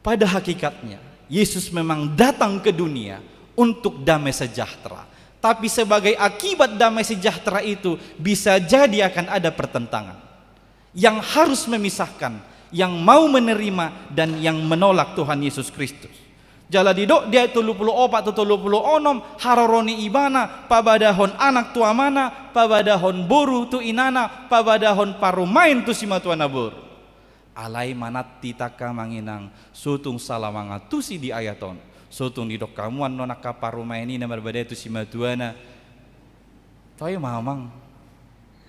Pada hakikatnya, Yesus memang datang ke dunia untuk damai sejahtera. Tapi sebagai akibat damai sejahtera itu, bisa jadi akan ada pertentangan yang harus memisahkan yang mau menerima dan yang menolak Tuhan Yesus Kristus. Jala didok di ayat tolu pulu opat tu tolu pulu onom, haroro ni ibana, pabadahon anak tu amana, pabadahon boru tu inana, pabadahon parumaen tu simatua na boru. Alai manat hita, amang inang, so tung sala mangantusi di ayat on. So tung didok hamu annon angka parumaen i na marbadai tu simatuana, "Toe ma, amang,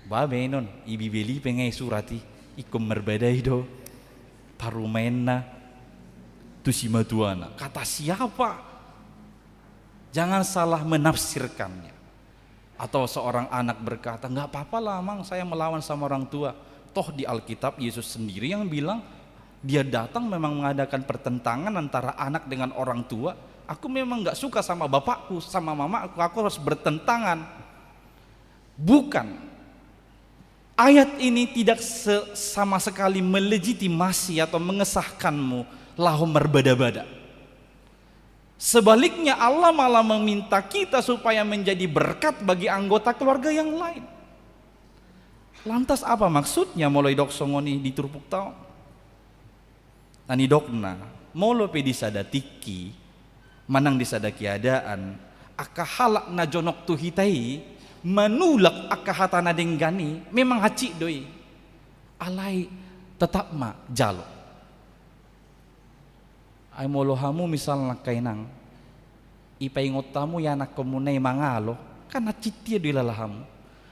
ba baenon, i Bibel i pe nga i surat i, ingkon marbadai do parumaenna tu simatuana." Kata siapa? Jangan salah menafsirkannya. Atau seorang anak berkata, "Nggak apa-apa lah, Amang, saya melawan sama orang tua." Toh di Alkitab Yesus sendiri yang bilang, Dia datang memang mengadakan pertentangan antara anak dengan orang tua. "Aku memang nggak suka sama bapakku, sama mamaku, aku harus bertentangan." Bukan. Ayat ini tidak se-, sama sekali melegitimasi atau mengesahkanmu laho marbada-bada. Sebaliknya, Allah malah meminta kita supaya menjadi berkat bagi anggota keluarga yang lain. Lantas, apa maksudnya molo didok songon i di turpukta on? Na nidokna, molo pe di sada tingki manang di sada keadaan, angka halak na jonok tu hita i manulak angka hata na denggan i, memang hansit do i. Alai tetap ma jalo. Ai molo hamu misalna, angka inang, ipaingot hamu ianakkonmuna i mangalo, kan hansit ia do ilala hamu.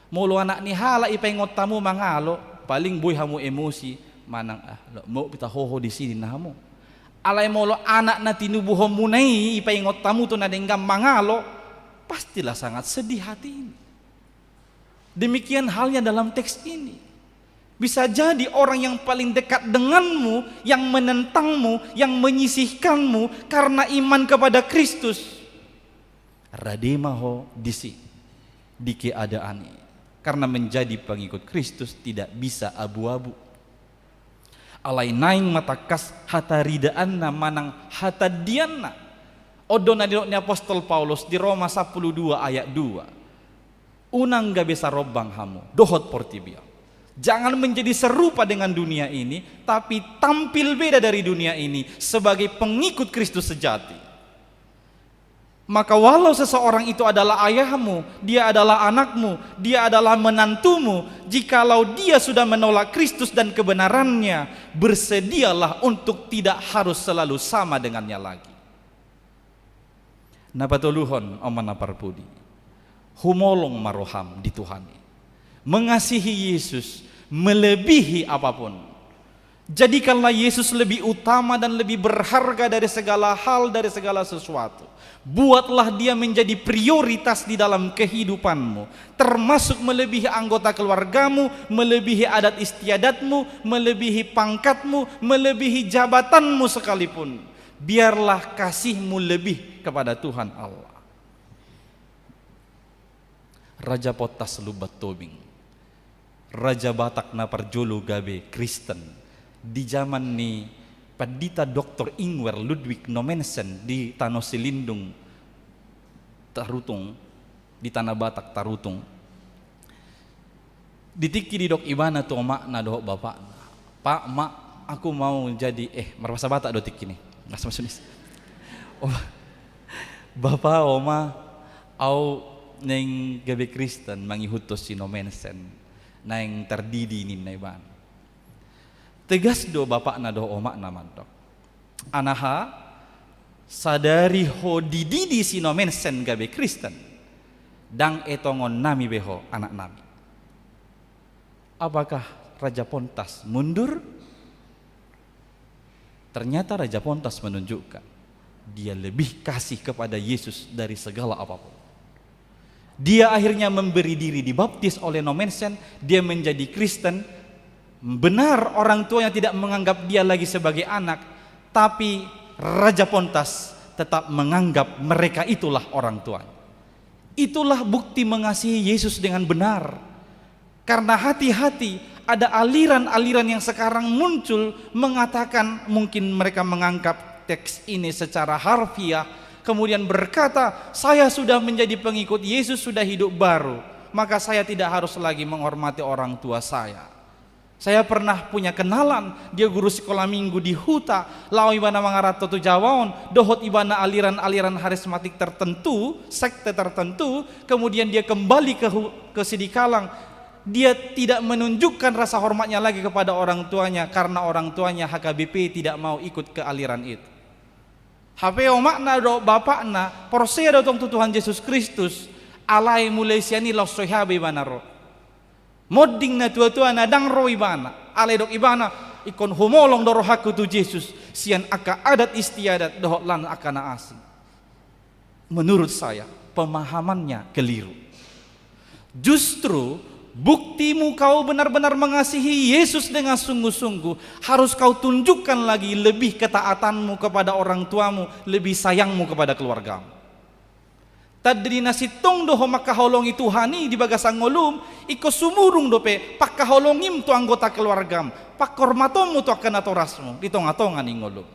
Molo anak ni halak ipaingot hamu mangalo, paling boi hamu emosi, manang, "Ah, lo, mau pita hoho di sini na hamu." Alai molo anak na tinubuhonmuna i ipaingot hamu tu na denggan mangalo, pastilah sangat sedih hati ini. Demikian halnya dalam teks ini. Bisa jadi orang yang paling dekat denganmu, yang menentangmu, yang menyisihkanmu karena iman kepada Kristus, rade ma ho disi, di keadaan i. Karena menjadi pengikut Kristus tidak bisa abu-abu. Alai naeng ma tangkas hataridaanna manang hatandianna. On do na nidok ni apostel Paulus di Roma sampulu dua ayat dua. Unang gabe sarombang hamu dohot portibi on. Jangan menjadi serupa dengan dunia ini, tapi tampil beda dari dunia ini sebagai pengikut Kristus sejati. Maka walau seseorang itu adalah ayahmu, dia adalah anakmu, dia adalah menantumu, jikalau dia sudah menolak Kristus dan kebenarannya, bersedialah untuk tidak harus selalu sama dengannya lagi. Na patoluhon, oman na parpudi, humolong ma roham di Tuhan i. Mengasihi Yesus melebihi apapun. Jadikanlah Yesus lebih utama dan lebih berharga dari segala hal, dari segala sesuatu. Buatlah Dia menjadi prioritas di dalam kehidupanmu, termasuk melebihi anggota keluargamu, melebihi adat istiadatmu, melebihi pangkatmu, melebihi jabatanmu sekalipun. Biarlah kasihmu lebih kepada Tuhan Allah. Raja Pontas Lumban Tobing, raja Batak na parjolo gabe Kristen di jaman ni Pandita Doktor Ingwer Ludwig Nommensen di Tano Silindung, Tarutung, di Tanah Batak, Tarutung. Di tingki didok ibana tu omakna dohot bapakna, "Pak, Mak, aku mau jadi," eh, marbahasa Batak do tingki ni, bahasa Sunda. "Oh, Bapa, Oma, au naeng gabe Kristen mangihuthon si Nommensen, naeng tardidi," ninna ibana. Tegas do bapakna dohot omakna mandok, "Anaha, sadari ho dididi si Nommensen gabe Kristen, ndang etongonnami be ho, anaknami." Apakah Raja Pontas mundur? Ternyata Raja Pontas menunjukkan dia lebih kasih kepada Yesus dari segala apapun. Dia akhirnya memberi diri dibaptis oleh Nommensen, dia menjadi Kristen. Benar, orang tuanya tidak menganggap dia lagi sebagai anak, tapi Raja Pontas tetap menganggap mereka itulah orang tuanya. Itulah bukti mengasihi Yesus dengan benar. Karena hati-hati, ada aliran-aliran yang sekarang muncul mengatakan, mungkin mereka menganggap teks ini secara harfiah, kemudian berkata, "Saya sudah menjadi pengikut Yesus, sudah hidup baru, maka saya tidak harus lagi menghormati orang tua saya. Saya pernah punya kenalan, dia guru sekolah minggu di huta, laho ibana mangaranto tu Jawa on, dohot ibana aliran-aliran harismatik tertentu, sekte tertentu, kemudian dia kembali ke hu-, ke Sidikalang. Dia tidak menunjukkan rasa hormatnya lagi kepada orang tuanya, karena orang tuanya H K B P, tidak mau ikut ke aliran itu." Hape omakna dohot bapakna porsea do tong tu Tuhan Jesus Kristus, alai mulai sian i laos so hea be ibana ro. Monding na tua-tua na ndang ro ibana, alai didok ibana, "Ingkon humolong do rohangku tu Jesus sian angka adat istiadat dohot lan angka na asing." Menurut saya, pemahamannya keliru. Justru, buktimu kau benar-benar mengasihi Yesus dengan sungguh-sungguh harus kau tunjukkan lagi lebih ketaatanmu kepada orang tuamu, lebih sayangmu kepada keluargamu. Tanda ni na sintong do ho mangkaholongi Tuhan i di bagasan ngolum, ingkon sumurung dope pangkaholongim tu anggota keluargam, panghormatonmu tu angka natorasmu di tonga-tonga ni ngolum.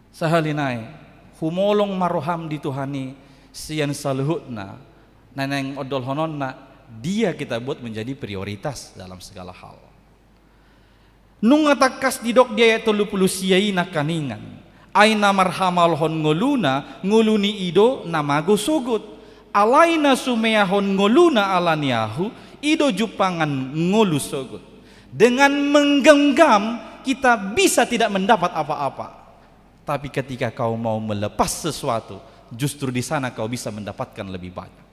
Sahali nai, humolong ma roham di Tuhan i sian saluhutna, na naeng ondolhononna, Dia kita buat menjadi prioritas dalam segala hal. Nunga tangkas didok di ayat tolu pulu sia i nangkaningan, "Ai na marhamalhon ngoluna, ngolu ni i do na mago sogot. Alai na sumeahon ngoluna ala ni ahu, i do jumpangan ngolu sogot." Dengan menggenggam, kita bisa tidak mendapat apa-apa. Tapi ketika kau mau melepas sesuatu, justru di sana kau bisa mendapatkan lebih banyak.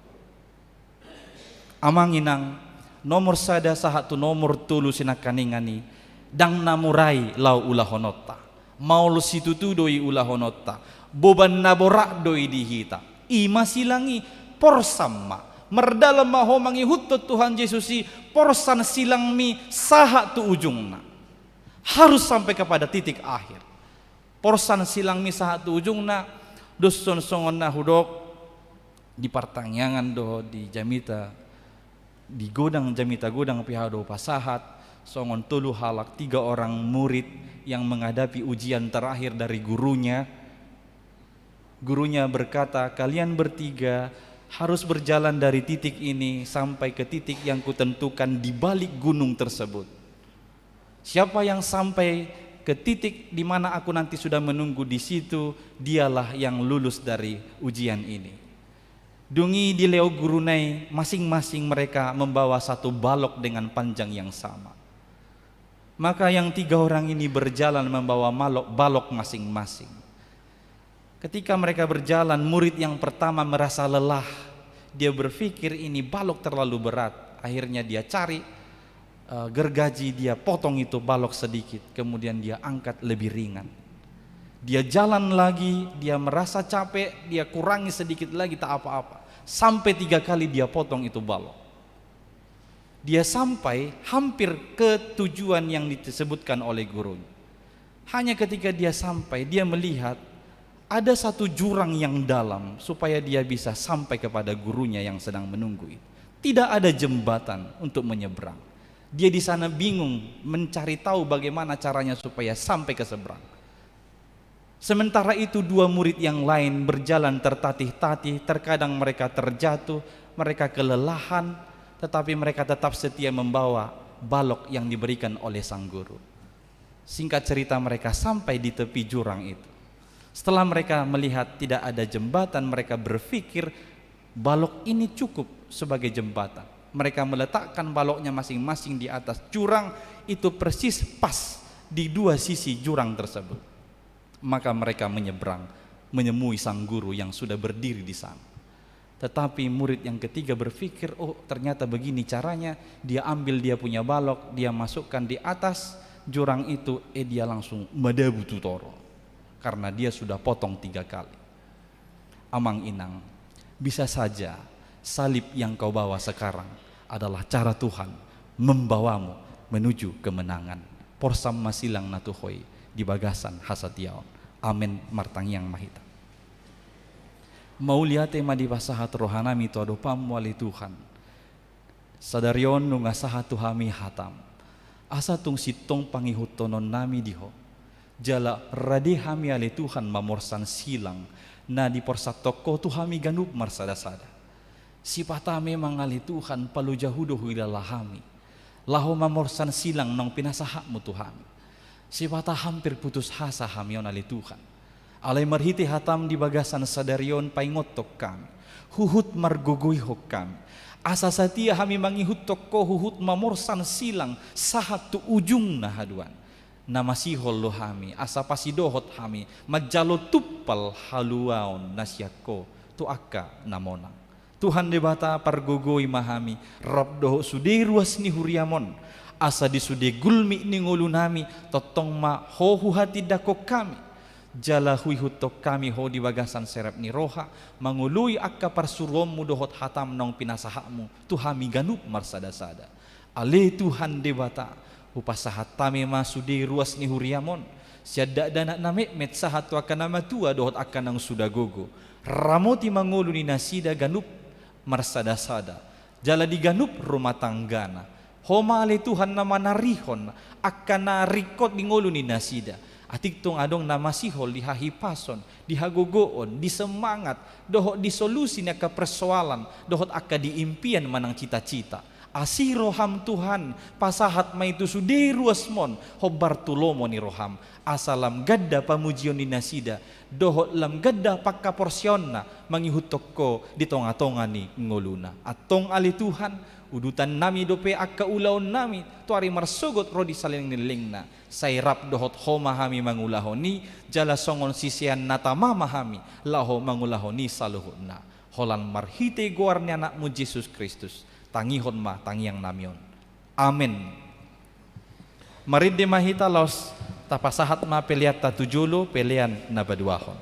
Amang inang, nomor sada sahat tu nomor tolu sinangkaningan i, ndang na mura i laho ulahononta. Maol situtu do i ulahononta. Boban na borat do i di hita. I ma silang i, porsan ma. Mardalan ma ho mangihuthon Tuhan Jesus i, porsan silangmi sahat tu ujungna. Harus sampai kepada titik akhir. Porsan silangmi sahat tu ujungna, dos songon na hudok di partangiangan dohot di jamita, di godang jamita, godang P H do pasahat, songon tolu halak, tiga orang murid yang menghadapi ujian terakhir dari gurunya. Gurunya berkata, "Kalian bertiga harus berjalan dari titik ini sampai ke titik yang kutentukan di balik gunung tersebut. Siapa yang sampai ke titik di mana aku nanti sudah menunggu di situ, dialah yang lulus dari ujian ini." Dung i dilehon guruna i, masing-masing mereka membawa satu balok dengan panjang yang sama. Maka yang tiga orang ini berjalan membawa malok, balok masing-masing. Ketika mereka berjalan, murid yang pertama merasa lelah. Dia berpikir ini balok terlalu berat. Akhirnya dia cari eh, gergaji, dia potong itu balok sedikit, kemudian dia angkat lebih ringan. Dia jalan lagi, dia merasa capek, dia kurangi sedikit lagi, tak apa-apa. Sampai tiga kali dia potong itu balok. Dia sampai hampir ke tujuan yang disebutkan oleh gurunya. Hanya ketika dia sampai, dia melihat ada satu jurang yang dalam supaya dia bisa sampai kepada gurunya yang sedang menunggu itu. Tidak ada jembatan untuk menyeberang. Dia di sana bingung mencari tahu bagaimana caranya supaya sampai ke seberang. Sementara itu, dua murid yang lain berjalan tertatih-tatih, terkadang mereka terjatuh, mereka kelelahan, tetapi mereka tetap setia membawa balok yang diberikan oleh sang guru. Singkat cerita, mereka sampai di tepi jurang itu. Setelah mereka melihat tidak ada jembatan, mereka berpikir, "Balok ini cukup sebagai jembatan." Mereka meletakkan baloknya masing-masing di atas jurang itu, persis pas di dua sisi jurang tersebut. Maka mereka menyeberang, menemui sang guru yang sudah berdiri di sana. Tetapi murid yang ketiga berpikir, "Oh, ternyata begini caranya." Dia ambil dia punya balok, dia masukkan di atas jurang itu, eh, dia langsung madabu tu toru. Karena dia sudah potong tiga kali. Amang inang, bisa saja salib yang kau bawa sekarang adalah cara Tuhan membawamu menuju kemenangan. Porsam ma silang na tu Ho i di bagasan hasatiaon. Amen. Martangiang ma hita. Mauliate ma dipasahat rohanami tu adopanmu, ale Tuhan. Sadari on nunga sahat tu hami hatam, asa tung sintong pangihuthononnami di Ho. Jala rade hami, ale Tuhan, mamorsan silang na diporsanhon Ho tu hami ganup marsadasada. Sipata memang, ale Tuhan, palojahu do huilala hami laho mamorsan silang naung pinasahatmu tu hami. Sipata hampir putus asa hami on, ale Tuhan. Alai marhite hatam di bagasan sadari on paingothon hami, huhut margogoihon hami, asa satia hami mangihuthon Ho huhut mamorsan silang sahat tu ujungna haduan. Na masihol do hami asa pasidohot hami manjalo tumpal haluaon na sian Ho tu angka na monang. Tuhan Debata, pargogoi ma hami rap dohot sude ruas ni huriam on, asa di sude gulmit ni ngolunami tongtong ma Ho huhatindangkon hami. Jala huihuthon hami Ho di bagasan serep ni roha, mangoloi angka parsuruonmu dohot hatam naung pinasahatmu tu hami ganup marsadasada. Ale Tuhan Debata, hupasahat hami ma sude ruas ni huriam on, sian dakdanak na metmet sahat tu angka na matua dohot angka naung suda gogo. Ramoti ma ngolu ni nasida ganup marsadasada, jala di ganup rumah tanggana. Ho ma, ale Tuhan, na manarihon angka na ringkot di ngolu ni nasida. Atik tung adong na masihol di hahipason, di hagogoon, di semangat, dohot di solusi ni angka persoalan, dohot angka di impian manang cita-cita. Asi roham Tuhan, pasahat ma i tu sude ruasmon, hombar tu lomo ni roham, asa lam ganda pamujion ni nasida, dohot lam ganda panghaporseaonna mangihuthon Ho di tonga-tonga ni ngoluna. Antong ale Tuhan, udutannami dope angka ulaonnami tu ari marsogot ro di saleleng ni lelengna. Sai rap dohot Ho ma hami mangulahon i, jala songon sisean na tama ma hami laho mangulahon i saluhutna. Holan marhite goar ni Anakmu Jesus Kristus, tangihon ma tangiangnami on. Amen. Marende ma hita laos tapasahat ma peleanta tu jolo, pelean na paduahon.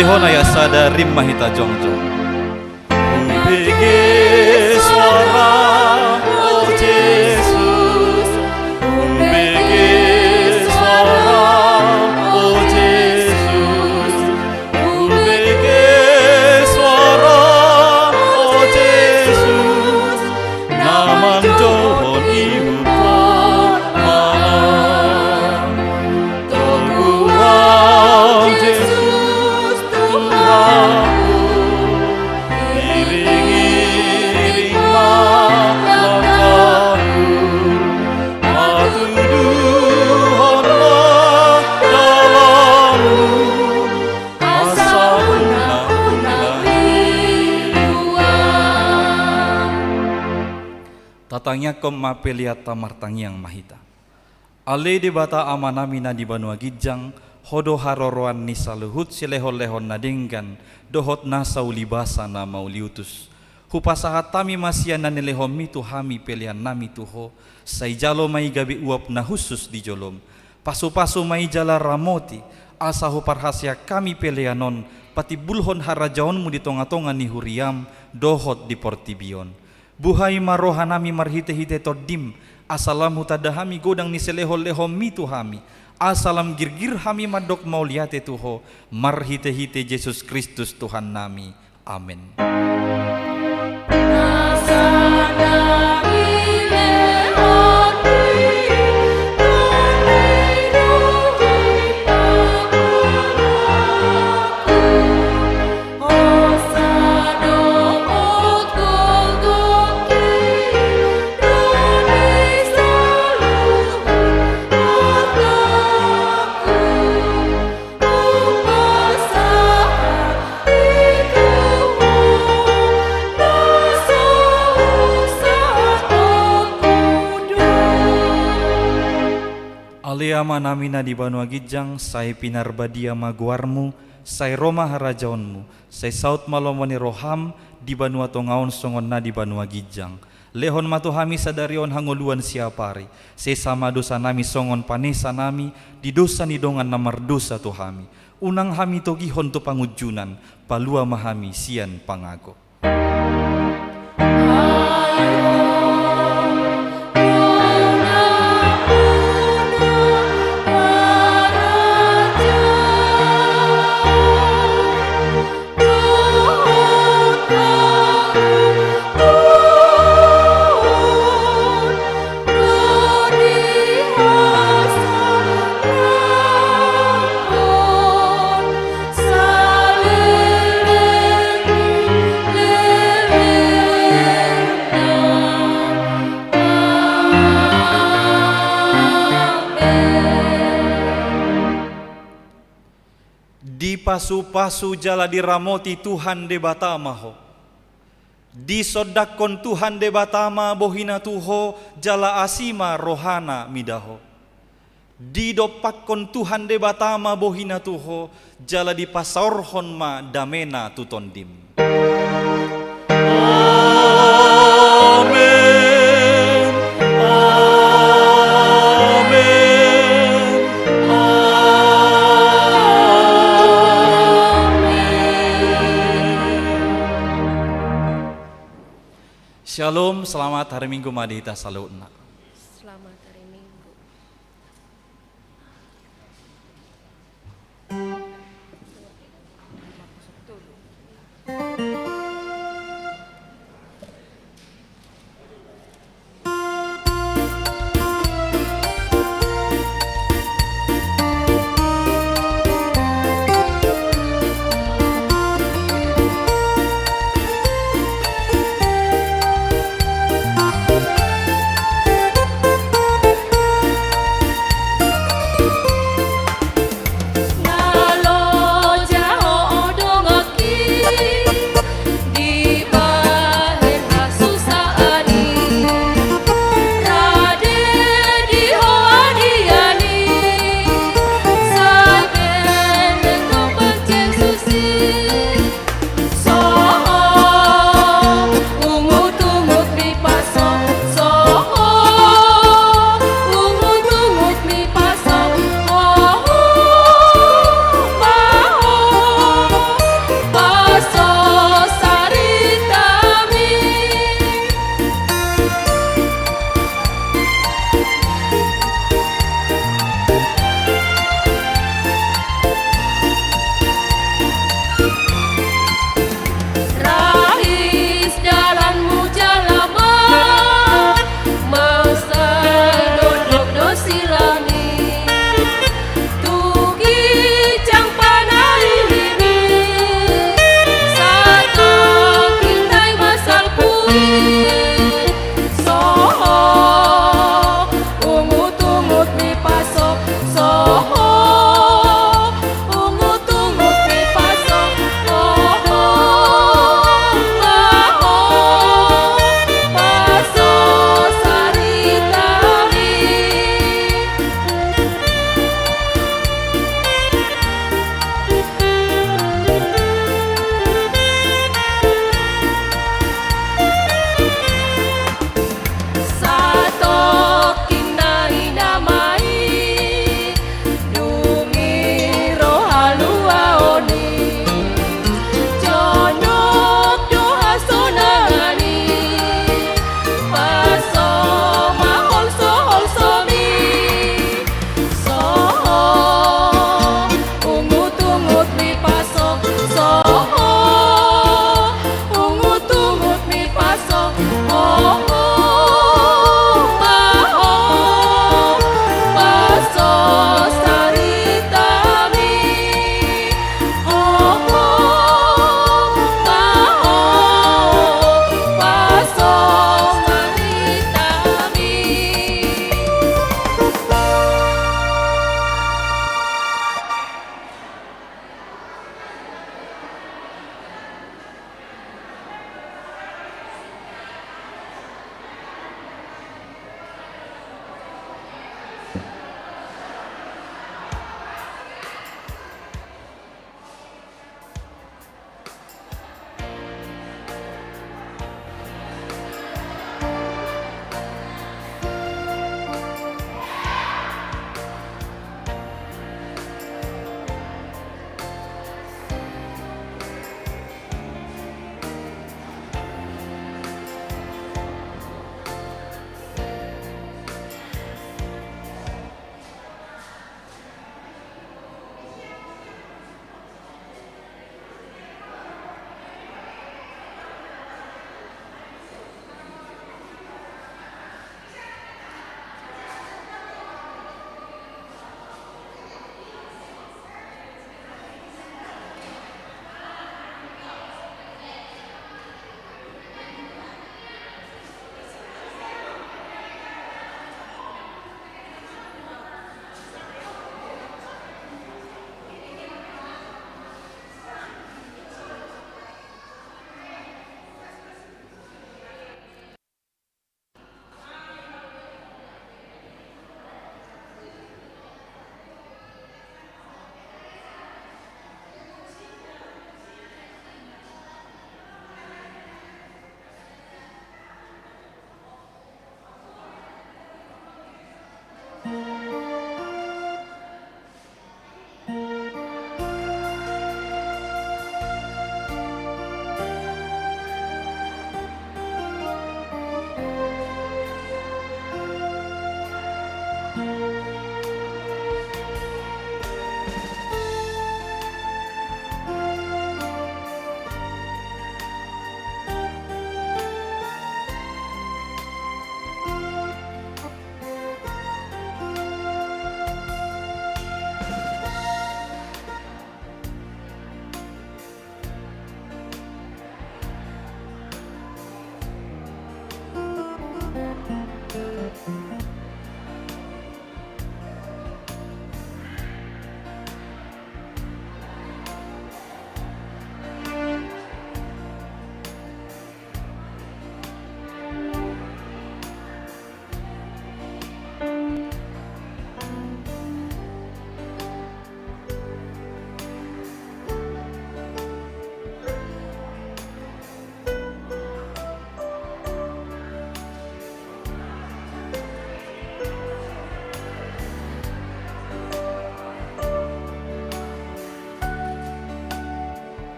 Hona ya sada rim ma hita jongjong. Umbege suara, o Jesus. Umbege suara, o Jesus. Umbege suara, o Jesus. Na manjouhon ihut ma. Tuhan Jesus, Tuhanku, iring-iring ma langkahku, patuduhon ma dalanmu, asa unang-unang hiluan. Tatangiangkon ma peleanta, martangiang ma hita. Ale Debata Amanami na di banua ginjang, Ho do haroroan ni saluhut silehon-lehon na denggan dohot nasa ulibasa na mauliutus. Hupasahat hami ma sian na nilehonMi tu hami peleannami tu Ho, sai jalo ma i gabe uap na hushus di joloM. Pasu-pasu ma i jala ramoti, asa huparhaseang hami pelean on patimbulhon harajaonMu di tonga-tonga ni huriaM dohot di portibi on. Buhai ma rohanami marhite-hite TondiM, asa lam hutanda hami godang ni silehon-lehonMi tu hami, asa lam girgir hami mandok mauliate tu Ho, marhite-hite Jesus Kristus Tuhannami. Amen. Ale Amanami na di banua ginjang, sai pinarbadia ma goarMu, sai ro ma harajaonMu, sai saut ma lomo ni rohaM di banua tonga on songon na di banua ginjang. Lehon ma tu hami sadari on hangoluan siapari, sesa ma dosanami songon panesanami di dosa ni dongan na mardosa tu hami. Unang hami togihon tu pangunjunan, palua ma hami sian pangago. Dipasu-pasu jala diramoti Tuhan Debata ma ho. Disondangkon Tuhan Debata ma bohiNa tu ho, jala asi ma rohaNa mida ho. Didompakkon Tuhan Debata ma bohiNa tu ho, jala dipasaorhon ma dameNa tu tondim. Amen. Amen. Amen. Shalom, selamat hari Minggu ma di hita saluhutna. Selamat hari Minggu.